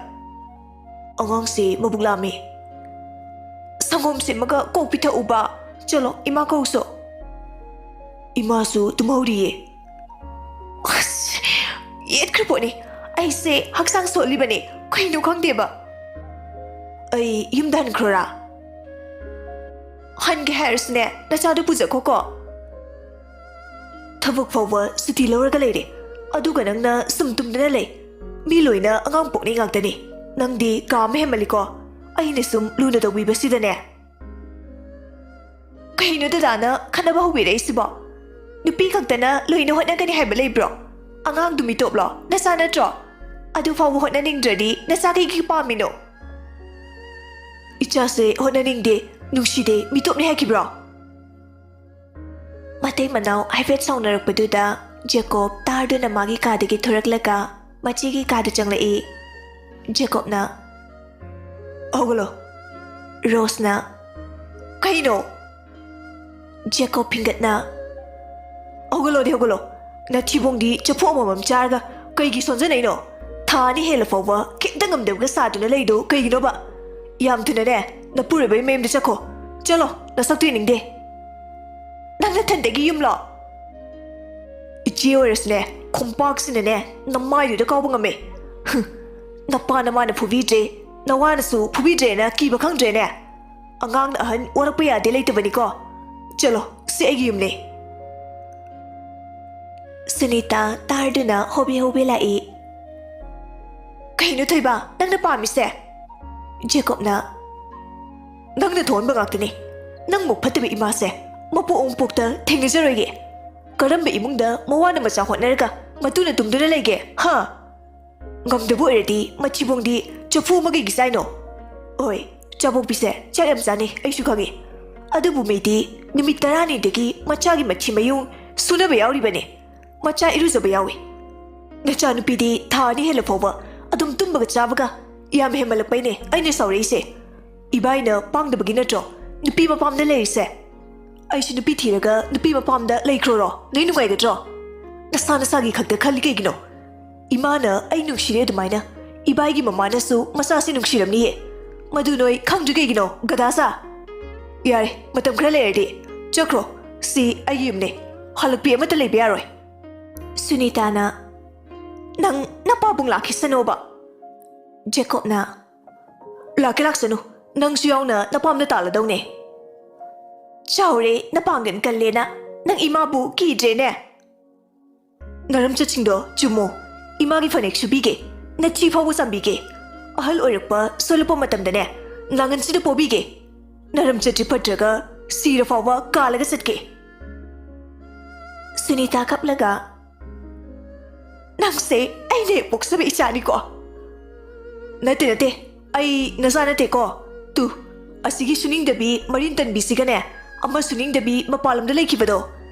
"ꯑꯉꯥꯡꯁꯦ ꯃꯕꯨꯛ ꯂꯥꯝꯃꯦ꯫ ꯁꯪꯒꯣꯝ ꯁꯦꯝꯃꯒ ꯀꯣꯛ ꯄꯤꯊꯛꯎꯕ꯫ ꯆꯠꯂꯣ, ꯏꯃꯥ ꯀꯧꯁꯣ꯫" "ꯏꯃꯥꯁꯨ ꯇꯨꯝꯍꯧꯔꯤꯌꯦ꯫" "ꯑꯁ, ꯌꯦꯠꯈ꯭ꯔ ꯄꯣꯠꯅꯤ꯫ ꯑꯩꯁꯦ ꯍꯛꯆꯥꯡ ꯁꯣꯜꯂꯤꯕꯅꯦ, ꯀꯩꯅꯣ ꯈꯪꯗꯦꯕ꯫ ꯑꯩ ꯌꯨꯝꯗ ꯍꯟꯈ꯭ꯔꯣꯔꯥ? ꯍꯟꯒꯦ ꯍꯥꯏꯔꯁꯨꯅꯦ, ꯅꯆꯥꯗꯣ ꯄꯨꯖꯈꯣꯀꯣ꯫ ꯊꯕꯛ ꯐꯥꯎꯕ ꯁꯨꯇꯤ ꯂꯧꯔꯒ ꯂꯩꯔꯦ, ꯑꯗꯨꯒ ꯅꯪꯅ ꯁꯨꯝ ꯇꯨꯝꯗꯨꯅ ꯂꯩ꯫ ꯃꯤ ꯂꯣꯏꯅ ꯑꯉꯥꯡ ꯄꯣꯛꯅꯩ ꯉꯥꯛꯇꯅꯤ, ꯅꯪꯗꯤ ꯀꯥ ꯑꯃ ꯍꯦꯟꯃꯜꯂꯤꯀꯣ꯫ ꯑꯩꯅ ꯁꯨꯝ ꯂꯨꯅ ꯇꯧꯕꯤꯕꯁꯤꯗꯅꯦ꯫ ꯀꯩꯅꯣ ꯗꯗꯥꯅ ꯈꯠꯅꯕ ꯍꯧꯕꯤꯔꯛꯏꯁꯤꯕꯣ? ꯅꯨꯄꯤ ꯈꯛꯇꯅ ꯂꯣꯏꯅ ꯍꯣꯠꯅꯒꯅꯤ ꯍꯥꯏꯕ ꯂꯩꯕ꯭ꯔꯣ? ꯑꯉꯥꯡꯗꯨ ꯃꯤꯇꯣꯞꯂꯣ? ꯅꯆꯥ ꯅꯠꯇ꯭ꯔꯣ? ꯑꯗꯨ ꯐꯥꯎꯕ ꯍꯣꯠꯅꯅꯤꯡꯗ꯭ꯔꯗꯤ ꯅꯆꯥ ꯀꯩꯒꯤ ꯄꯥꯝꯃꯤꯅꯣ? ꯏꯆꯥꯁꯦ ꯍꯣꯠꯅꯅꯤꯡꯗꯦ, ꯅꯨꯡꯁꯤꯗꯦ, ꯃꯤꯇꯣꯞꯅꯤ ꯍꯥꯏꯈꯤꯕ꯭ꯔꯣ? ꯃꯇꯩ ꯃꯅꯥꯎ ꯍꯥꯏꯐꯦꯠ ꯁꯥꯎꯅꯔꯛꯄꯗꯨꯗ ꯖꯦꯀꯣꯕ ꯇꯥꯔꯗꯨꯅ ꯃꯥꯒꯤ ꯀꯥꯗꯒꯤ ꯊꯣꯔꯛꯂꯒ ꯃꯆꯦꯒꯤ ꯀꯥꯗ ꯆꯪꯂꯛꯏ꯫ ꯖꯦꯀꯣꯕꯅ, "ꯍꯧꯒꯠꯂꯣ, ꯔꯣꯁꯅ꯫ ꯀꯩꯅꯣ?" ꯖꯦꯀꯣꯕ ꯐꯤꯡꯒꯠꯅ, "ꯍꯧꯒꯠꯂꯣꯗꯤ ꯍꯧꯒꯠꯂꯣ, ꯅꯊꯤꯕꯣꯡꯗꯤ ꯆꯐꯨ ꯑꯃꯃꯝ ꯆꯥꯔꯒ ꯀꯩꯒꯤ ꯁꯣꯟꯖꯅꯩꯅꯣ? ꯊꯥ ꯑꯅꯤ ꯍꯦꯜꯂ ꯐꯥꯎꯕ ꯈꯤꯇ ꯉꯝꯗꯕꯒ ꯁꯥꯗꯨꯅ ꯂꯩꯗꯣ ꯀꯩꯒꯤꯅꯣꯕ? ꯌꯥꯝ ꯊꯨꯅꯅꯦ ꯅꯄꯨꯔꯣꯏꯕꯒꯤ ꯃꯌꯨꯝꯗ ꯆꯠꯈꯣ꯫ ꯆꯠꯂꯣ, ꯅꯁꯛꯇꯨ ꯌꯦꯡꯅꯤꯡꯗꯦ꯫ ꯅꯪ ꯅꯊꯟꯗꯒꯤ ꯌꯨꯝꯂꯣ?" "ꯏꯆꯦ ꯑꯣꯏꯔꯁꯨꯅꯦ, ꯈꯣꯡꯄꯥꯛꯁꯤꯅꯅꯦ ꯅꯃꯥꯏꯗꯨꯗ ꯀꯥꯎꯕ ꯉꯝꯃꯦ꯫ ꯍꯨꯝ, ꯅꯄꯥ ꯅꯃꯥꯅ ꯐꯨꯕꯤꯗ꯭ꯔꯦ, ꯅꯋꯥꯅꯁꯨ ꯐꯨꯕꯤꯗ꯭ꯔꯦꯅ ꯀꯤꯕ ꯈꯪꯗ꯭ꯔꯦꯅꯦ꯫ ꯑꯉꯥꯡꯅ ꯑꯍꯟ ꯑꯣꯜꯂꯛꯄ ꯌꯥꯗꯦ ꯂꯩꯇꯕꯅꯤꯀꯣ꯫ ꯆꯠꯂꯣ, ꯁꯤ ꯑꯩꯒꯤ ꯌꯨꯝꯅꯦ꯫" ꯁꯨꯅꯤꯇꯥ ꯇꯥꯔꯗꯨꯅ ꯍꯣꯕꯦ ꯍꯣꯕꯦ ꯂꯥꯛꯏ꯫ "ꯀꯩꯅꯣ ꯊꯣꯏꯕ, ꯅꯪꯅ ꯄꯥꯝꯃꯤꯁꯦ?" ꯖꯦꯀꯣꯕꯅ, "ꯅꯪꯅ ꯊꯣꯛꯍꯟꯕ ꯉꯥꯛꯇꯅꯤ꯫ ꯅꯪꯃꯨꯛ ꯐꯠꯇꯕ ꯏꯃꯥꯁꯦ ꯃꯄꯣꯛ ꯃꯄꯣꯛꯇ ꯊꯦꯡꯅꯖꯔꯣꯏꯒꯦ꯫ ꯀꯔꯝꯕ ꯏꯃꯨꯡꯗ ꯃꯋꯥꯅ ꯃꯆꯥ ꯍꯣꯠꯅꯔꯒ ꯃꯇꯨꯅ ꯇꯨꯝꯗꯨꯅ ꯂꯩꯒꯦ, ꯍꯥ? ꯉꯝꯗꯕ ꯑꯣꯏꯔꯗꯤ ꯃꯊꯤꯕꯣꯡꯗꯤ ꯆꯐꯨ ꯑꯃ ꯀꯩꯒꯤ ꯆꯥꯏꯅꯣ? ꯍꯣꯏ, ꯆꯥꯕꯣꯛꯄꯤꯁꯦ ꯆꯥꯛ ꯌꯥꯝ ꯆꯥꯅꯩ, ꯑꯩꯁꯨ ꯈꯪꯉꯤ꯫ ꯑꯗꯨꯕꯨ ꯃꯤꯗꯤ ꯅꯨꯃꯤꯠ ꯇꯔꯥꯅꯤꯗꯒꯤ ꯃꯆꯥꯒꯤ ꯃꯊꯤ ꯃꯌꯨꯡ ꯁꯨꯅꯕ ꯌꯥꯎꯔꯤꯕꯅꯤ꯫ ꯃꯆꯥ ꯏꯔꯨꯖꯕ ꯌꯥꯎꯏ꯫ ꯅꯆꯥꯅꯨꯄꯤꯗꯤ ꯊꯥ ꯑꯅꯤ ꯍꯦꯜꯂ ꯐꯥꯎꯕ ꯑꯗꯨꯝ ꯇꯨꯝꯕꯒ ꯆꯥꯕꯒ꯫ ꯌꯥꯝ ꯍꯦꯟꯃꯜꯂꯛꯄꯩꯅꯦ ꯑꯩꯅ ꯁꯥꯎꯔꯛꯏꯁꯦ꯫ ꯏꯕꯥꯏꯅ ꯄꯥꯡꯗꯕꯒꯤ ꯅꯠꯇ꯭ꯔꯣ ꯅꯨꯄꯤ ꯃꯄꯥꯝꯗ ꯂꯩꯔꯤꯁꯦ? ꯑꯩꯁꯨ ꯅꯨꯄꯤ ꯊꯤꯔꯒ ꯅꯨꯄꯤ ꯃꯄꯥꯝꯗ ꯂꯩꯈ꯭ꯔꯣꯔꯣ? ꯅꯣꯏ ꯅꯨꯡꯉꯥꯏꯒꯗ꯭ꯔꯣ? ꯅꯁꯥ ꯅꯁꯥꯒꯤ ꯈꯛꯇ ꯈꯜꯂꯤ ꯀꯩꯒꯤꯅꯣ? ꯏꯃꯥꯅ ꯑꯩ ꯅꯨꯡꯁꯤꯔꯦ ꯑꯗꯨꯃꯥꯏꯅ, ꯏꯕꯥꯏꯒꯤ ꯃꯃꯥꯅꯁꯨ ꯃꯆꯥꯁꯤ ꯅꯨꯡꯁꯤꯔꯝꯅꯤꯌꯦ꯫ ꯃꯗꯨ ꯅꯣꯏ ꯈꯪꯗ꯭ꯔꯤ ꯀꯩꯒꯤꯅꯣ, ꯒꯗꯥꯁꯥ? ꯌꯥꯔꯦ, ꯃꯇꯝ ꯈꯔ ꯂꯩꯔꯗꯤ ꯆꯠꯈ꯭ꯔꯣ꯫ ꯁꯤ ꯑꯩꯒꯤ ꯌꯨꯝꯅꯦ꯫ ꯍꯜꯂꯛꯄꯤ ꯑꯃꯠꯇ ꯂꯩꯕ ꯌꯥꯔꯣꯏ꯫" ꯁꯨꯅꯤꯇꯥꯅ, ꯅꯪ ꯅꯄꯥꯕꯨꯡ ꯂꯥꯛꯈꯤꯁꯅꯣꯕ꯫ ꯖꯦꯀꯣꯕꯅ, "ꯂꯥꯛꯀꯦ ꯂꯥꯛꯁꯅꯨ, ꯅꯪꯁꯨ ꯌꯥꯎꯅ ꯅꯄꯥꯝꯗ ꯇꯥꯜꯂꯗꯧꯅꯦ꯫ ꯆꯥꯎꯔꯦ, ꯅꯄꯥꯡꯒꯜ ꯀꯜꯂꯦꯅ ꯅꯪ ꯏꯃꯥꯕꯨ ꯀꯤꯗ꯭ꯔꯦꯅꯦ꯫ ꯅꯔꯝꯆꯠꯁꯤꯡꯗꯣ ꯆꯨꯝꯃꯣ, ꯏꯃꯥꯒꯤ ꯐꯅꯦꯛ ꯁꯨꯕꯤꯒꯦ, ꯅꯊꯤ ꯐꯥꯎꯕ ꯆꯥꯝꯕꯤꯒꯦ꯫ ꯑꯍꯜ ꯑꯣꯏꯔꯛꯄ ꯁꯣꯜꯂꯛꯄ ꯃꯇꯝꯗꯅꯦ, ꯅꯥꯉꯟꯁꯤꯗ ꯄꯣꯕꯤꯒꯦ꯫ ꯅꯔꯝꯆꯠꯁꯤ ꯐꯠꯇ꯭ꯔꯒ ꯁꯤꯔ ꯐꯥꯎꯕ ꯀꯥꯜꯂꯒ ꯆꯠꯀꯦ꯫" ꯁꯨꯅꯤꯇꯥ ꯀꯞꯂꯒ, "ꯅꯪꯁꯦ ꯑꯩꯅ ꯍꯦꯛ ꯄꯣꯛꯆꯕ ꯏꯆꯥꯅꯤꯀꯣ?" "ꯅꯠꯇꯦ, ꯅꯠꯇꯦ, ꯑꯩ ꯅꯆꯥ ꯅꯠꯇꯦꯀꯣ꯫ ꯇꯨ, ꯑꯁꯤꯒꯤ ꯁꯨꯅꯤꯡꯗꯕꯤ ꯃꯔꯤꯟ ꯇꯟꯕꯤꯁꯤꯒꯅꯦ, ꯑꯃ ꯁꯨꯅꯤꯡꯗꯕꯤ ꯃꯄꯥꯟꯂꯣꯝꯗ ꯂꯩꯈꯤꯕꯗꯣ,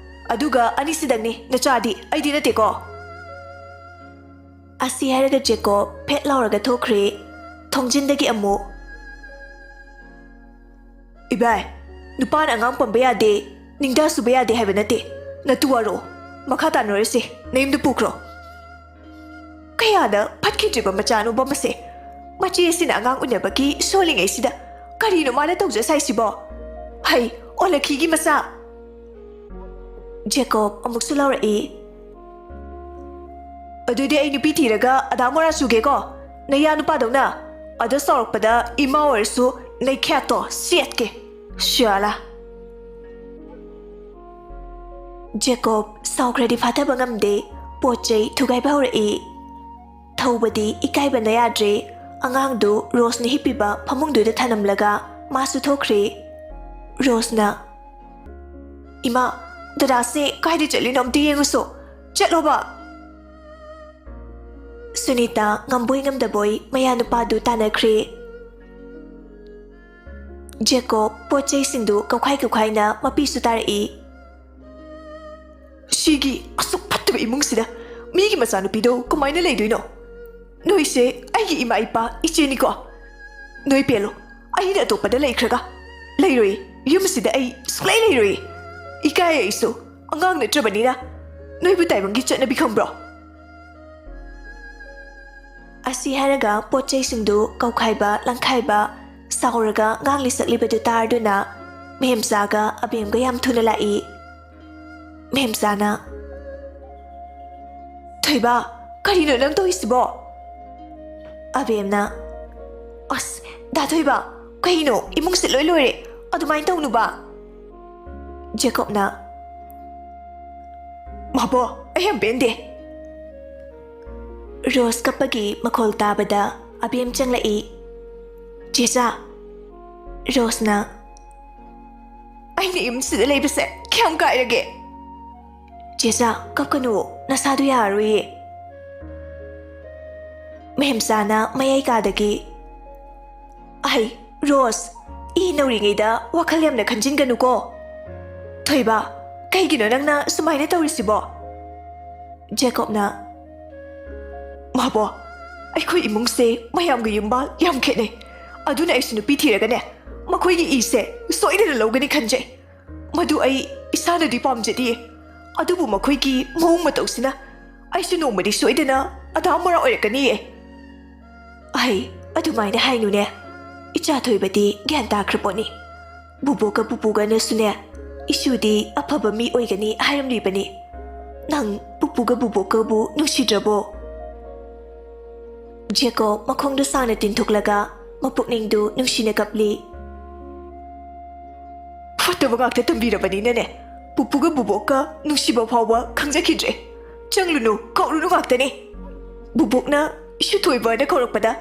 ꯑꯗꯨꯒ ꯑꯅꯤꯁꯤꯗꯪꯅꯤ ꯅꯆꯥꯗꯤ, ꯑꯩꯗꯤ ꯅꯠꯇꯦꯀꯣ꯫" ꯑꯁꯤ ꯍꯥꯏꯔꯒ ꯖꯦꯀꯣꯕ ꯐꯦꯠ ꯂꯥꯎꯔꯒ ꯊꯣꯛꯈ꯭ꯔꯦ꯫ ꯊꯣꯡꯖꯤꯟꯗꯒꯤ ꯑꯃꯨꯛ, "ꯏꯕꯥꯏ, ꯅꯨꯄꯥꯅ ꯑꯉꯥꯡ ꯄꯝꯕ ꯌꯥꯗꯦ, ꯅꯤꯡꯗꯥ ꯁꯨꯕ ꯌꯥꯗꯦ ꯍꯥꯏꯕ ꯅꯠꯇꯦ꯫ ꯅꯇꯨ ꯋꯥꯔꯣ, ꯃꯈꯥ ꯇꯥꯅꯔꯁꯦ, ꯅꯌꯨꯝꯗ ꯄꯨꯈ꯭ꯔꯣ꯫" ꯀꯌꯥꯗ ꯐꯠꯈꯤꯗ꯭ꯔꯤꯕ ꯃꯆꯥꯅꯣꯕ ꯃꯁꯦ꯫ ꯃꯆꯦ ꯑꯁꯤꯅ ꯑꯉꯥꯡ ꯎꯅꯕꯒꯤ ꯁꯣꯜꯂꯤꯉꯩꯁꯤꯗ ꯀꯔꯤꯅꯣ ꯃꯥꯅ ꯇꯧꯖ ꯁꯥꯏꯁꯤꯕꯣ? ꯍꯩ, ꯑꯣꯂꯛꯈꯤꯒꯤ ꯃꯆꯥ! ꯖꯦꯀꯣꯕ ꯑꯃꯨꯛꯁꯨ ꯂꯥꯎꯔꯛꯏ꯫ "ꯑꯗꯨꯗꯤ ꯑꯩ ꯅꯨꯄꯤ ꯊꯤꯔꯒ ꯑꯗꯥ ꯃꯣꯔꯥ ꯁꯨꯒꯦꯀꯣ, ꯅꯌꯥ ꯅꯨꯄꯥꯗꯧꯅ꯫ ꯑꯗ ꯆꯥꯎꯔꯛꯄꯗ ꯏꯃꯥ ꯑꯣꯏꯔꯁꯨ ꯅꯩꯈꯦꯠꯇꯣ ꯁꯦꯠꯀꯦ꯫ ꯁꯤꯌꯥꯂꯥ!" ꯖꯦꯀꯣꯕ ꯁꯥꯎꯈ꯭ꯔꯗꯤ ꯐꯥꯊꯕ ꯉꯝꯗꯦ꯫ ꯄꯣꯠ ꯆꯩ ꯊꯨꯒꯥꯏꯕ ꯍꯧꯔꯛꯏ꯫ ꯊꯧꯕꯗꯤ ꯏꯀꯥꯏꯕꯅ ꯌꯥꯗ꯭ꯔꯦ꯫ ꯑꯉꯥꯡꯗꯨ ꯔꯣꯁꯅ ꯍꯤꯞꯄꯤꯕ ꯐꯃꯨꯡꯗꯨꯗ ꯊꯅꯝꯂꯒ ꯃꯥꯁꯨ ꯊꯣꯛꯈ꯭ꯔꯦ꯫ ꯔꯣꯁꯅ, "ꯏꯃꯥ, ꯗꯗꯥꯁꯦ ꯀꯥꯏꯗ ꯆꯠꯂꯤꯅꯣ ꯑꯝꯇ ꯌꯦꯡꯉꯨꯁꯣ꯫ ꯆꯠꯂꯣꯕ!" ꯁꯨꯅꯤꯇꯥ ꯉꯝꯕꯣꯏ ꯉꯝꯗꯕꯣꯏ ꯃꯌꯥ ꯅꯨꯄꯥꯗꯨ ꯇꯥꯟꯅꯈ꯭ꯔꯦ꯫ ꯖꯦꯀꯣꯕ ꯄꯣꯠ ꯆꯩꯁꯤꯡꯗꯨ ꯀꯧꯈꯥꯏ ꯀꯧꯈꯥꯏꯅ ꯃꯄꯤꯁꯨ ꯇꯥꯔꯛꯏ꯫ "ꯁꯤꯒꯤ ꯑꯁꯨꯛ ꯐꯠꯇꯕ ꯏꯃꯨꯡꯁꯤꯗ ꯃꯤꯒꯤ ꯃꯆꯥꯅꯨꯄꯤꯗꯣ ꯀꯃꯥꯏꯅ ꯂꯩꯗꯣꯏꯅꯣ? ꯅꯣꯏꯁꯦ ꯑꯩꯒꯤ ꯏꯃꯥ ꯏꯄꯥ ꯏꯆꯦꯅꯤꯀꯣ꯫ ꯅꯣꯏ ꯄꯦꯜꯂꯣ, ꯑꯩꯅ ꯑꯇꯣꯞꯄꯗ ꯂꯩꯈ꯭ꯔꯒ꯫ ꯂꯩꯔꯣꯏ, ꯌꯨꯝꯁꯤꯗ ꯑꯩ ꯁꯨꯡꯂꯩ ꯂꯩꯔꯣꯏ꯫ ꯏꯀꯥꯏ ꯑꯩꯁꯨ, ꯑꯉꯥꯡ ꯅꯠꯇ꯭ꯔꯕꯅꯤꯅ꯫ ꯅꯣꯏꯕꯨ ꯇꯥꯏꯕꯪꯒꯤ ꯆꯠꯅꯕꯤ ꯈꯪꯕ꯭ꯔꯣ?" ꯑꯁꯤ ꯍꯥꯏꯔꯒ ꯄꯣꯠ ꯆꯩꯁꯤꯡꯗꯨ ꯀꯧꯈꯥꯏꯕ ꯂꯪꯈꯥꯏꯕ, ꯁꯥꯎꯔꯒ ꯉꯥꯡꯂꯤ ꯁꯛꯂꯤꯕꯗꯨ ꯇꯥꯔꯗꯨꯅ ꯃꯦꯝꯆꯥꯒ ꯑꯕꯦꯝꯒ ꯌꯥꯝ ꯊꯨꯅ ꯂꯥꯛꯏ꯫ ꯃꯦꯝꯆꯥꯅ, "ꯊꯣꯏꯕ, ꯀꯔꯤꯅꯣ ꯅꯪ ꯇꯧꯔꯤꯁꯤꯕꯣ? ꯑꯕꯦꯝꯅ, "ꯑꯁ, ꯗꯥ ꯊꯣꯏꯕ, ꯀꯩꯅꯣ? ꯏꯃꯨꯡꯁꯦ ꯂꯣꯏ ꯂꯣꯏꯔꯦ꯫ ꯑꯗꯨꯃꯥꯏꯅ ꯇꯧꯅꯨꯕ꯫" ꯖꯦꯀꯣꯕꯅ, "ꯃꯥꯕꯣ, ꯑꯩ ꯌꯥꯝ ꯄꯦꯟꯗꯦ꯫" ꯔꯣꯁ ꯀꯞꯄꯒꯤ ꯃꯈꯣꯜ ꯇꯥꯕꯗ ꯑꯕꯦꯝ ꯆꯪꯂꯛꯏ꯫ "ꯆꯦꯆꯥ꯫" ꯔꯣꯁꯅ, "ꯑꯩꯅ ꯏꯃꯨꯡꯁꯤꯗ ꯂꯩꯕꯁꯦ ꯀꯌꯥꯝ ꯀꯥꯏꯔꯒꯦ?" "ꯆꯦꯆꯥ, ꯀꯞꯀꯅꯨ, ꯅꯁꯥꯗꯨ ꯌꯥꯔꯔꯣꯏꯌꯦ꯫" ꯃꯦꯝꯆꯥꯅ ꯃꯌꯥꯏ ꯀꯥꯗꯒꯤ, "ꯑꯍꯩ, ꯔꯣꯁ, ꯏ ꯅꯧꯔꯤꯉꯩꯗ ꯋꯥꯈꯜ ꯌꯥꯝꯅ ꯈꯟꯖꯤꯟꯒꯅꯨꯀꯣ꯫ ꯊꯣꯏꯕ, ꯀꯩꯒꯤꯅꯣ ꯅꯪꯅ ꯁꯨꯃꯥꯏꯅ ꯇꯧꯔꯤꯁꯤꯕꯣ?" ꯖꯦꯀꯣꯕꯅ, "ꯃꯥꯕꯣ, ꯑꯩꯈꯣꯏ ꯏꯃꯨꯡꯁꯦ ꯃꯌꯥꯝꯒ ꯌꯨꯝꯕꯥꯜ ꯌꯥꯝ ꯈꯦꯠꯅꯩ꯫ ꯑꯗꯨꯅ ꯑꯩꯁꯨ ꯅꯨꯄꯤ ꯊꯤꯔꯒꯅꯦ, ꯃꯈꯣꯏꯒꯤ ꯏꯁꯦ ꯁꯣꯏꯗꯅ ꯂꯧꯒꯅꯤ ꯈꯟꯖꯩ꯫ ꯃꯗꯨ ꯑꯩ ꯏꯁꯥꯅꯗꯤ ꯄꯥꯝꯖꯗꯤꯌꯦ꯫ ꯑꯗꯨꯕꯨ ꯃꯈꯣꯏꯒꯤ ꯃꯑꯣꯡ ꯃꯇꯧꯁꯤꯅ ꯑꯩꯁꯨ ꯅꯣꯡꯃꯗꯤ ꯁꯣꯏꯗꯅ ꯑꯗꯥ ꯃꯣꯔꯥ ꯑꯣꯏꯔꯛꯀꯅꯤꯌꯦ꯫" "ꯑꯍꯩ, ꯑꯗꯨꯃꯥꯏꯅ ꯍꯥꯏꯅꯨꯅꯦ꯫ ꯏꯆꯥ ꯊꯣꯏꯕꯗꯤ ꯒ꯭ꯌꯥꯟ ꯇꯥꯈ꯭ꯔ ꯄꯣꯠꯅꯤ꯫ ꯕꯨꯕꯣꯛꯀ ꯄꯨꯄꯨꯒꯅꯁꯨꯅꯦ, ꯏꯁꯨꯗꯤ ꯑꯐꯕ ꯃꯤ ꯑꯣꯏꯒꯅꯤ ꯍꯥꯏꯔꯝꯂꯤꯕꯅꯤ꯫ ꯅꯪ ꯄꯨꯄꯨꯒ ꯕꯨꯕꯣꯛꯀꯕꯨ ꯅꯨꯡꯁꯤꯗ꯭ꯔꯕꯣ?" ꯖꯦꯀꯣꯕ ꯃꯈꯣꯡꯗꯨ ꯁꯥꯡꯅ ꯇꯤꯡꯊꯣꯛꯂꯒ ꯃꯄꯨꯛꯅꯤꯡꯗꯨ ꯅꯨꯡꯁꯤꯅ ꯀꯞꯂꯤ꯫ "ꯐꯠꯇꯕ ꯉꯥꯛꯇ ꯇꯝꯕꯤꯔꯕꯅꯤꯅꯅꯦ, ꯄꯨꯄꯨꯒ ꯕꯨꯕꯣꯛꯀ ꯅꯨꯡꯁꯤꯕ ꯐꯥꯎꯕ ꯈꯪꯖꯈꯤꯗ꯭ꯔꯦ꯫ ꯆꯪꯂꯨꯅꯨ, ꯀꯧꯔꯨꯅꯨ ꯉꯥꯛꯇꯅꯤ꯫ ꯕꯨꯕꯣꯛꯅ ꯏꯁꯨ ꯊꯣꯏꯕꯅ ꯀꯧꯔꯛꯄꯗ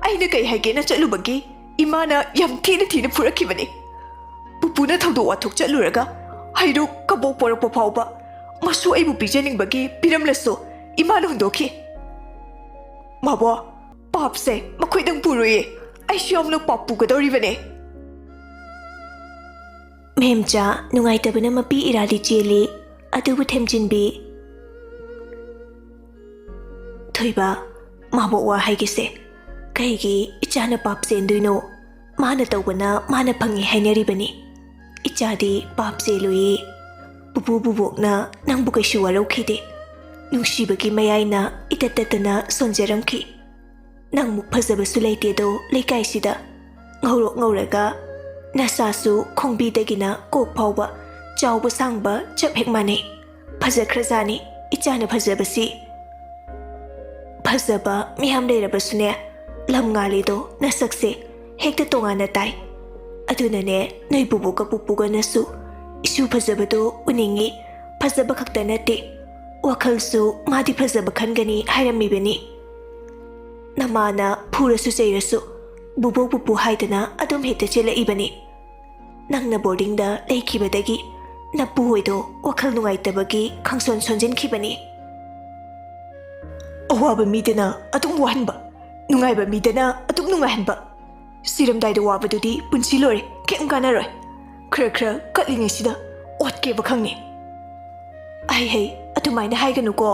ꯑꯩꯅ ꯀꯩ ꯍꯥꯏꯒꯦꯅ ꯆꯠꯂꯨꯕꯒꯤ ꯏꯃꯥꯅ ꯌꯥꯝ ꯊꯤꯅ ꯊꯤꯅ ꯐꯨꯔꯛꯈꯤꯕꯅꯤ꯫ ꯄꯨꯄꯨꯅ ꯊꯧꯗꯣꯛ ꯋꯥꯊꯣꯛ ꯆꯠꯂꯨꯔꯒ ꯍꯩꯔꯨꯛ ꯀꯕꯣꯛ ꯄꯣꯔꯛꯄ ꯐꯥꯎꯕ ꯃꯁꯨ ꯑꯩꯕꯨ ꯄꯤꯖꯅꯤꯡꯕꯒꯤ ꯄꯤꯔꯝꯂꯁꯨ ꯏꯃꯥꯅ ꯍꯨꯟꯗꯣꯛꯈꯤ꯫ ꯃꯥꯕꯣ, ꯄꯥꯞꯁꯦ ꯃꯈꯣꯏꯗꯪ ꯄꯨꯔꯣꯏꯌꯦ꯫ ꯑꯩꯁꯨ ꯌꯥꯎꯅ ꯄꯥꯞ ꯄꯨꯒꯗꯧꯔꯤꯕꯅꯦ꯫" ꯃꯦꯝꯆꯥ ꯅꯨꯡꯉꯥꯏꯇꯕꯅ ꯃꯄꯤ ꯏꯔꯥꯗꯤ ꯆꯦꯜꯂꯤ꯫ ꯑꯗꯨꯕꯨ ꯊꯦꯝꯖꯤꯟꯕꯤ꯫ "ꯊꯣꯏꯕ, ꯃꯥꯕꯣꯛ ꯋꯥ ꯍꯥꯏꯒꯦꯁꯦ꯫ ꯀꯩꯒꯤ ꯏꯆꯥꯅ ꯄꯥꯞ ꯆꯦꯟꯗꯣꯏꯅꯣ? ꯃꯥꯅ ꯇꯧꯕꯅ ꯃꯥꯅ ꯐꯪꯉꯤ ꯍꯥꯏꯅꯔꯤꯕꯅꯤ꯫ ꯏꯆꯥꯗꯤ ꯄꯥꯞ ꯆꯦꯜꯂꯨꯏ꯫ ꯄꯨꯄꯨ ꯕꯨꯕꯣꯛꯅ ꯅꯪꯕꯨ ꯀꯩꯁꯨ ꯋꯥꯔꯧꯈꯤꯗꯦ꯫ ꯅꯨꯡꯁꯤꯕꯒꯤ ꯃꯌꯥꯏꯅ ꯏꯇꯠ ꯇꯠꯇꯅ ꯁꯣꯟꯖꯔꯝꯈꯤ꯫ ꯅꯪꯃꯨꯛ ꯐꯖꯕꯁꯨ ꯂꯩꯇꯦꯗꯣ ꯂꯩꯀꯥꯏꯁꯤꯗ꯫ ꯉꯧꯔꯣꯛ ꯉꯧꯔꯒ ꯅꯁꯥꯁꯨ ꯈꯣꯡꯕꯤꯗꯒꯤꯅ ꯀꯣꯛ ꯐꯥꯎꯕ ꯆꯥꯎꯕ ꯁꯥꯡꯕ ꯆꯞ ꯍꯦꯛ ꯃꯥꯟꯅꯩ꯫ ꯐꯖꯈ꯭ꯔꯖꯥꯠꯅꯤ ꯏꯆꯥꯅ ꯐꯖꯕꯁꯤ꯫" ꯐꯖꯕ ꯃꯌꯥꯝ ꯂꯩꯔꯕꯁꯨꯅꯦ, ꯂꯝ ꯉꯥꯜꯂꯤꯗꯣ ꯅꯁꯛꯁꯦ ꯍꯦꯛꯇ ꯇꯣꯉꯥꯟꯅ ꯇꯥꯏ꯫ ꯑꯗꯨꯅꯅꯦ, ꯅꯣꯏ ꯕꯨꯕꯣꯛꯀ ꯄꯨꯄꯨꯒꯅꯁꯨ ꯏꯁꯨ ꯐꯖꯕꯗꯣ ꯎꯅꯤꯡꯉꯤ, ꯐꯖꯕ ꯈꯛꯇ ꯅꯠꯇꯦ, ꯋꯥꯈꯜꯁꯨ ꯃꯥꯗꯤ ꯐꯖꯕ ꯈꯟꯒꯅꯤ ꯍꯥꯏꯔꯝꯃꯤꯕꯅꯤ꯫ ꯅꯃꯥꯅ ꯐꯨꯔꯁꯨ ꯆꯩꯔꯁꯨ ꯕꯨꯕꯣꯛ ꯄꯨꯄꯨ ꯍꯥꯏꯗꯅ ꯑꯗꯨꯝ ꯍꯦꯛꯇ ꯆꯦꯜꯂꯛꯏꯕꯅꯤ꯫ ꯅꯪꯅ ꯕꯣꯔꯗꯤꯡꯗ ꯂꯩꯈꯤꯕꯗꯒꯤ ꯅꯄꯨ ꯍꯣꯏꯗꯣ ꯋꯥꯈꯜ ꯅꯨꯡꯉꯥꯏꯇꯕꯒꯤ ꯈꯪꯁꯣꯟ ꯁꯣꯟꯖꯤꯟꯈꯤꯕꯅꯤ꯫ ꯑꯋꯥꯕ ꯃꯤꯗꯅ ꯑꯗꯨꯝ ꯋꯥꯍꯟꯕ, ꯅꯨꯡꯉꯥꯏꯕ ꯃꯤꯗꯅ ꯑꯗꯨꯝ ꯅꯨꯡꯉꯥꯏꯍꯟꯕ꯫ ꯁꯤꯔꯝꯗꯥꯏꯗ ꯋꯥꯕꯗꯨꯗꯤ ꯄꯨꯟꯁꯤ ꯂꯣꯏꯔꯦ, ꯀꯩꯝ ꯀꯥꯟꯅꯔꯣꯏ꯫ ꯈꯔ ꯈꯔ ꯀꯠꯂꯤꯉꯩꯁꯤꯗ ꯑꯣꯠꯀꯦꯕ ꯈꯪꯉꯤ꯫ ꯑꯩ ꯍꯩ, ꯑꯗꯨꯃꯥꯏꯅ ꯍꯥꯏꯒꯅꯨꯀꯣ꯫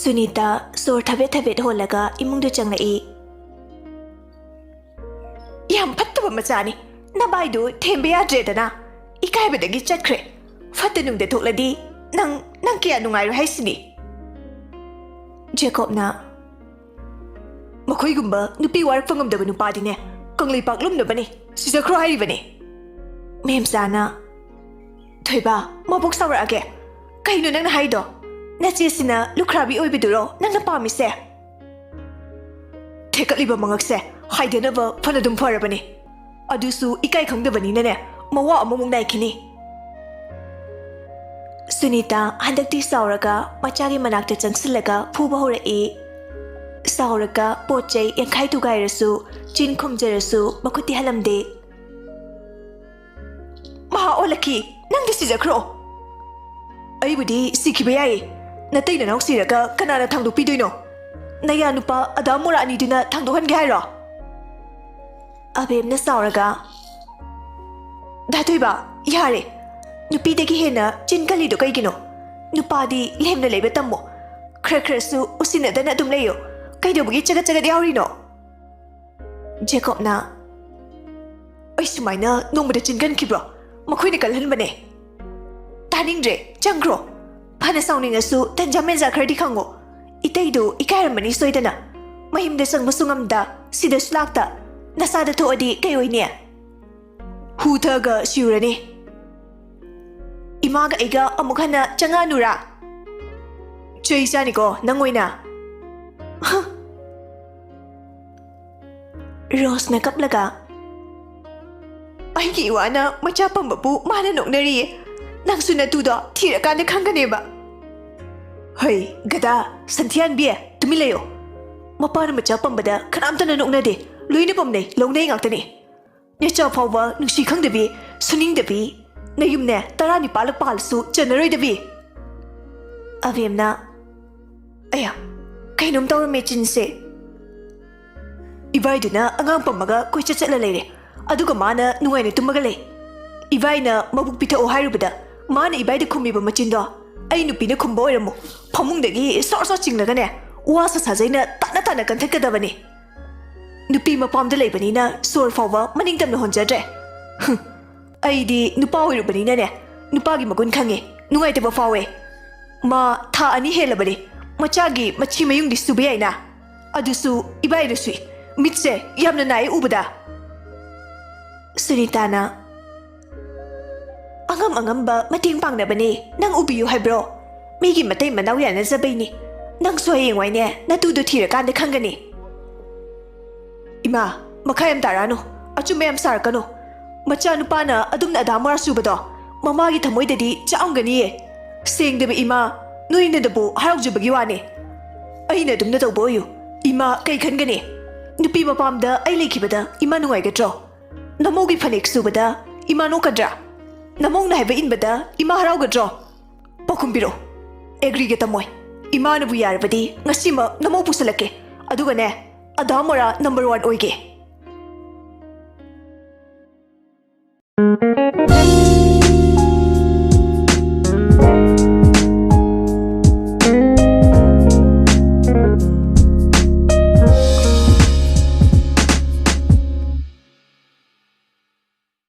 ꯁꯨꯅꯤꯇꯥ ꯁꯣꯔ ꯊꯕꯦꯠ ꯊꯕꯦꯠ ꯍꯣꯜꯂꯒ ꯏꯃꯨꯡꯗ ꯆꯪꯂꯛꯏ꯫ ꯌꯥꯝ ꯐꯠꯇꯕ ꯃꯆꯥꯅꯤ꯫ ꯅꯕꯥꯏꯗꯨ ꯊꯦꯝꯕ ꯌꯥꯗ꯭ꯔꯦꯗꯅ꯫ ꯏꯀꯥꯏꯕꯗꯒꯤ ꯆꯠꯈ꯭ꯔꯦ꯫ ꯐꯠꯇ ꯅꯨꯡꯗ ꯊꯣꯛꯂꯗꯤ ꯅꯪ, ꯅꯪ ꯀꯌꯥ ꯅꯨꯡꯉꯥꯏꯔꯣꯏ ꯍꯥꯏꯁꯤꯅꯤ꯫ ꯖꯦꯀꯣꯕꯅ, "ꯃꯈꯣꯏꯒꯨꯝꯕ ꯅꯨꯄꯤ ꯋꯥꯔꯛꯄ ꯉꯝꯗꯕ ꯅꯨꯄꯥꯗꯤꯅꯦ, ꯀꯪꯂꯩꯄꯥꯛ ꯂꯨꯝꯅꯕꯅꯤ, ꯁꯤꯖꯈ꯭ꯔꯣ ꯍꯥꯏꯔꯤꯕꯅꯤ꯫" ꯃꯦꯝꯆꯥꯅ, "ꯊꯣꯏꯕ, ꯃꯕꯣꯛ ꯁꯥꯎꯔꯛꯑꯒꯦ꯫ ꯀꯩꯅꯣ ꯅꯪꯅ ꯍꯥꯏꯗꯣ? ꯅꯆꯦꯁꯤꯅ ꯂꯨꯈ꯭ꯔꯥꯕꯤ ꯑꯣꯏꯕꯗꯨꯔꯣ ꯅꯪꯅ ꯄꯥꯝꯃꯤꯁꯦ?" ꯊꯦꯛꯀꯠꯂꯤꯕ ꯃꯉꯛꯁꯦ ꯍꯥꯏꯗꯅꯕ ꯐꯅꯗꯨꯝ ꯐꯔꯕꯅꯤ꯫ ꯑꯗꯨꯁꯨ ꯏꯀꯥꯏ ꯈꯪꯗꯕꯅꯤꯅꯅꯦ, ꯃꯋꯥ ꯑꯃꯃꯨꯛ ꯅꯥꯏꯈꯤꯅꯤ꯫ ꯁꯨꯅꯤꯇꯥ ꯍꯟꯗꯛꯇꯤ ꯁꯥꯎꯔꯒ ꯃꯆꯥꯒꯤ ꯃꯅꯥꯛꯇ ꯆꯪꯁꯤꯜꯂꯒ ꯐꯨꯕ ꯍꯧꯔꯛꯏ꯫ ꯁꯥꯎꯔꯒ ꯄꯣꯠ ꯆꯩ ꯌꯥꯡꯈꯥꯏ ꯊꯨꯒꯥꯏꯔꯁꯨ, ꯆꯤꯟ ꯈꯨꯝꯖꯔꯁꯨ ꯃꯈꯨꯠꯇꯤ ꯍꯜꯂꯝꯗꯦ꯫ "ꯃꯍꯥ ꯑꯣꯜꯂꯛꯈꯤ, ꯅꯪꯗꯤ ꯁꯤꯖꯈ꯭ꯔꯣ꯫ ꯑꯩꯕꯨꯗꯤ ꯁꯤꯈꯤꯕ ꯌꯥꯏꯌꯦ꯫ ꯅꯇꯩ ꯅꯅꯥꯎ ꯁꯤꯔꯒ ꯀꯅꯥꯅ ꯊꯥꯡꯗꯣꯛꯄꯤꯗꯣꯏꯅꯣ? ꯅꯌꯥ ꯅꯨꯄꯥ ꯑꯗꯥ ꯃꯣꯔꯥ ꯑꯅꯤꯗꯨꯅ ꯊꯥꯡꯗꯣꯛꯍꯟꯒꯦ ꯍꯥꯏꯔꯣ?" ꯑꯕꯦꯝꯅ ꯁꯥꯎꯔꯒ, "ꯗꯥ ꯊꯣꯏꯕ, ꯌꯥꯔꯦ꯫ ꯅꯨꯄꯤꯗꯒꯤ ꯍꯦꯟꯅ ꯆꯤꯟ ꯀꯜꯂꯤꯗꯣ ꯀꯩꯒꯤꯅꯣ? ꯅꯨꯄꯥꯗꯤ ꯂꯦꯝꯅ ꯂꯩꯕ ꯇꯝꯃꯣ꯫ ꯈꯔ ꯈꯔꯁꯨ ꯎꯁꯤꯟꯅꯗꯅ ꯑꯗꯨꯝ ꯂꯩꯌꯣ꯫ ꯀꯩꯗꯧꯕꯒꯤ ꯆꯒꯠ ꯆꯒꯠ ꯌꯥꯎꯔꯤꯅꯣ?" ꯖꯦꯀꯣꯕꯅ, "ꯑꯩ ꯁꯨꯃꯥꯏꯅ ꯅꯣꯡꯃꯗ ꯆꯤꯟ ꯀꯟꯈꯤꯕ꯭ꯔꯣ? ꯃꯈꯣꯏꯅ ꯀꯜꯍꯟꯕꯅꯦ꯫" "ꯇꯥꯅꯤꯡꯗ꯭ꯔꯦ, ꯆꯪꯈ꯭ꯔꯣ꯫ ꯐꯅ ꯁꯥꯎꯅꯤꯡꯉꯁꯨ ꯇꯟꯖꯥ ꯃꯦꯟꯖꯥ ꯈꯔꯗꯤ ꯈꯪꯉꯣ꯫ ꯏꯇꯩꯗꯨ ꯏꯀꯥꯏꯔꯝꯃꯅꯤ ꯁꯣꯏꯗꯅ꯫ ꯃꯌꯨꯝꯗ ꯆꯪꯕꯁꯨ ꯉꯝꯗ, ꯁꯤꯗꯁꯨ ꯂꯥꯛꯇ꯫ ꯅꯁꯥꯗ ꯊꯣꯛꯑꯗꯤ ꯀꯩ ꯑꯣꯏꯅꯤ? ꯍꯨ ꯊꯛꯑꯒ ꯁꯤꯔꯨꯔꯅꯤ꯫ ꯏꯃꯥꯒ ꯑꯩꯒ ꯑꯃꯨꯛ ꯍꯟꯅ ꯆꯪꯉꯛꯑꯅꯨꯔꯥ?" ꯆꯩ ꯆꯥꯅꯤꯀꯣ ꯅꯪ ꯑꯣꯏꯅ꯫ ꯍ꯫ ꯔꯣꯁꯅ ꯀꯞꯂꯒ, "ꯑꯩꯒꯤ ꯏꯋꯥꯅ ꯃꯆꯥ ꯄꯝꯕꯕꯨ ꯃꯥꯅ ꯅꯣꯛꯅꯔꯤꯌꯦ꯫ ꯅꯪꯁꯨ ꯅꯇꯨꯗꯣ ꯊꯤꯔꯀꯥꯟꯗ ꯈꯪꯒꯅꯦꯕ꯫" "ꯍꯩ, ꯒꯗꯥ, ꯁꯟꯊꯤꯌꯥꯟꯕꯤ, ꯇꯨꯃꯤꯟ ꯂꯩꯌꯣ꯫ ꯃꯄꯥꯅ ꯃꯆꯥ ꯄꯝꯕꯗ ꯀꯅꯥꯝꯇꯅ ꯅꯣꯛꯅꯗꯦ꯫ ꯂꯣꯏꯅ ꯄꯝꯅꯩ, ꯂꯧꯅꯩ ꯉꯥꯛꯇꯅꯤ꯫ ꯅꯆꯥ ꯐꯥꯎꯕ ꯅꯨꯡꯁꯤ ꯈꯪꯗꯕꯤ, ꯁꯨꯅꯤꯡꯗꯕꯤ, ꯅꯌꯨꯝꯅꯦ ꯇꯔꯥꯅꯤꯄꯥꯜꯂꯛ ꯄꯥꯜꯂꯁꯨ ꯆꯟꯅꯔꯣꯏꯗꯕꯤ꯫" ꯑꯕꯦꯝꯅ, "ꯑꯌꯥ, ꯀꯩꯅꯣꯝ ꯇꯧꯔꯝꯃꯦ ꯆꯤꯟꯁꯦ꯫ ꯏꯕꯥꯏꯗꯨꯅ ꯑꯉꯥꯡ ꯄꯝꯃꯒ ꯀꯣꯏꯆꯠ ꯆꯠꯂ ꯂꯩꯔꯦ, ꯑꯗꯨꯒ ꯃꯥꯅ ꯅꯨꯡꯉꯥꯏꯅ ꯇꯨꯝꯃꯒ ꯂꯩ꯫ ꯏꯕꯥꯏꯅ ꯃꯕꯨꯛ ꯄꯤꯊꯛꯑꯣ ꯍꯥꯏꯔꯨꯕꯗ ꯃꯥꯅ ꯏꯕꯥꯏꯗ ꯈꯨꯝꯃꯤꯕ ꯃꯆꯤꯟꯗꯣ ꯑꯩ ꯅꯨꯄꯤꯅ ꯈꯨꯝꯕ ꯑꯣꯏꯔꯝꯃꯣ꯫ ꯐꯃꯨꯡꯗꯒꯤ ꯁꯣꯔ ꯁꯣꯔ ꯆꯤꯡꯂꯒꯅꯦ, ꯋꯥ ꯁꯥ ꯁꯥꯖꯩꯅ ꯇꯥꯅ ꯇꯥꯅ ꯀꯟꯊꯠꯀꯗꯕꯅꯤ꯫ ꯅꯨꯄꯤ ꯃꯄꯥꯝꯗ ꯂꯩꯕꯅꯤꯅ ꯁꯣꯔ ꯐꯥꯎꯕ ꯃꯅꯤꯡ ꯇꯝꯅ ꯍꯣꯟꯖꯗ꯭ꯔꯦ꯫ ꯍꯨꯝ, ꯑꯩꯗꯤ ꯅꯨꯄꯥ ꯑꯣꯏꯔꯨꯕꯅꯤꯅꯅꯦ, ꯅꯨꯄꯥꯒꯤ ꯃꯒꯨꯟ ꯈꯪꯉꯦ, ꯅꯨꯡꯉꯥꯏꯇꯕ ꯐꯥꯎꯋꯦ꯫ ꯃꯥ ꯊꯥ ꯑꯅꯤ ꯍꯦꯜꯂꯕꯅꯤ, ꯃꯆꯥꯒꯤ ꯃꯊꯤ ꯃꯌꯨꯡꯗꯤ ꯁꯨꯕ ꯌꯥꯏꯅ, ꯑꯗꯨꯁꯨ ꯏꯕꯥꯏꯅ ꯁꯨꯏ꯫ ꯃꯤꯠꯁꯦ ꯌꯥꯝꯅ ꯅꯥꯏ ꯎꯕꯗ꯫" ꯁꯨꯅꯤꯇꯥꯅ, "ꯑꯉꯝ ꯑꯉꯝꯕ ꯃꯇꯦꯡ ꯄꯥꯡꯅꯕꯅꯦ, ꯅꯪ ꯎꯕꯤꯌꯨ ꯍꯥꯏꯕ꯭ꯔꯣ? ꯃꯤꯒꯤ ꯃꯇꯩ ꯃꯅꯥꯎ ꯌꯥꯅꯖꯕꯩꯅꯤ꯫ ꯅꯪꯁꯨ ꯍꯌꯦꯡꯋꯥꯏꯅꯦ ꯅꯇꯨꯗꯣ ꯊꯤꯔꯀꯥꯟꯗ ꯈꯪꯒꯅꯤ꯫" "ꯏꯃꯥ, ꯃꯈꯥ ꯌꯥꯝ ꯇꯥꯔꯛꯑꯅꯨ, ꯑꯆꯨꯝꯕ ꯌꯥꯝ ꯁꯥꯔꯛꯀꯅꯨ꯫ ꯃꯆꯥꯅꯨꯄꯥꯅ ꯑꯗꯨꯝꯅ ꯑꯗꯥ ꯃꯣꯔꯥ ꯁꯨꯕꯗꯣ ꯃꯃꯥꯒꯤ ꯊꯃꯣꯏꯗꯗꯤ ꯆꯥꯛꯑꯝꯒꯅꯤꯌꯦ꯫ ꯁꯦꯡꯗꯕ ꯏꯃꯥ, ꯅꯣꯏꯅꯗꯕꯨ ꯍꯔꯥꯎꯖꯕꯒꯤ ꯋꯥꯅꯦ꯫ ꯑꯩꯅ ꯑꯗꯨꯝꯅ ꯇꯧꯕ ꯑꯣꯏꯌꯨ, ꯏꯃꯥ ꯀꯩ ꯈꯟꯒꯅꯤ? ꯅꯨꯄꯤ ꯃꯄꯥꯝꯗ ꯑꯩ ꯂꯩꯈꯤꯕꯗ ꯏꯃꯥ ꯅꯨꯡꯉꯥꯏꯒꯗ꯭ꯔꯣ? ꯅꯃꯧꯒꯤ ꯐꯅꯦꯛ ꯁꯨꯕꯗ ꯏꯃꯥ ꯅꯣꯛꯀꯗ꯭ꯔꯥ? ꯅꯃꯧꯅ ꯍꯥꯏꯕ ꯏꯟꯕꯗ ꯏꯃꯥ ꯍꯔꯥꯎꯒꯗ꯭ꯔꯣ? ꯄꯥꯎꯈꯨꯝ ꯄꯤꯔꯛꯑꯣ꯫ ꯑꯦꯒ꯭ꯔꯤꯒ ꯇꯝꯃꯣꯏ꯫ ꯏꯃꯥꯅꯕꯨ ꯌꯥꯔꯕꯗꯤ ꯉꯁꯤꯃꯛ ꯅꯃꯧ ꯄꯨꯁꯜꯂꯛꯀꯦ꯫ ꯑꯗꯨꯒꯅꯦ, ꯑꯗꯥ ꯃꯣꯔꯥ ꯅꯝꯕꯔ ꯋꯥꯟ ꯑꯣꯏꯒꯦ꯫"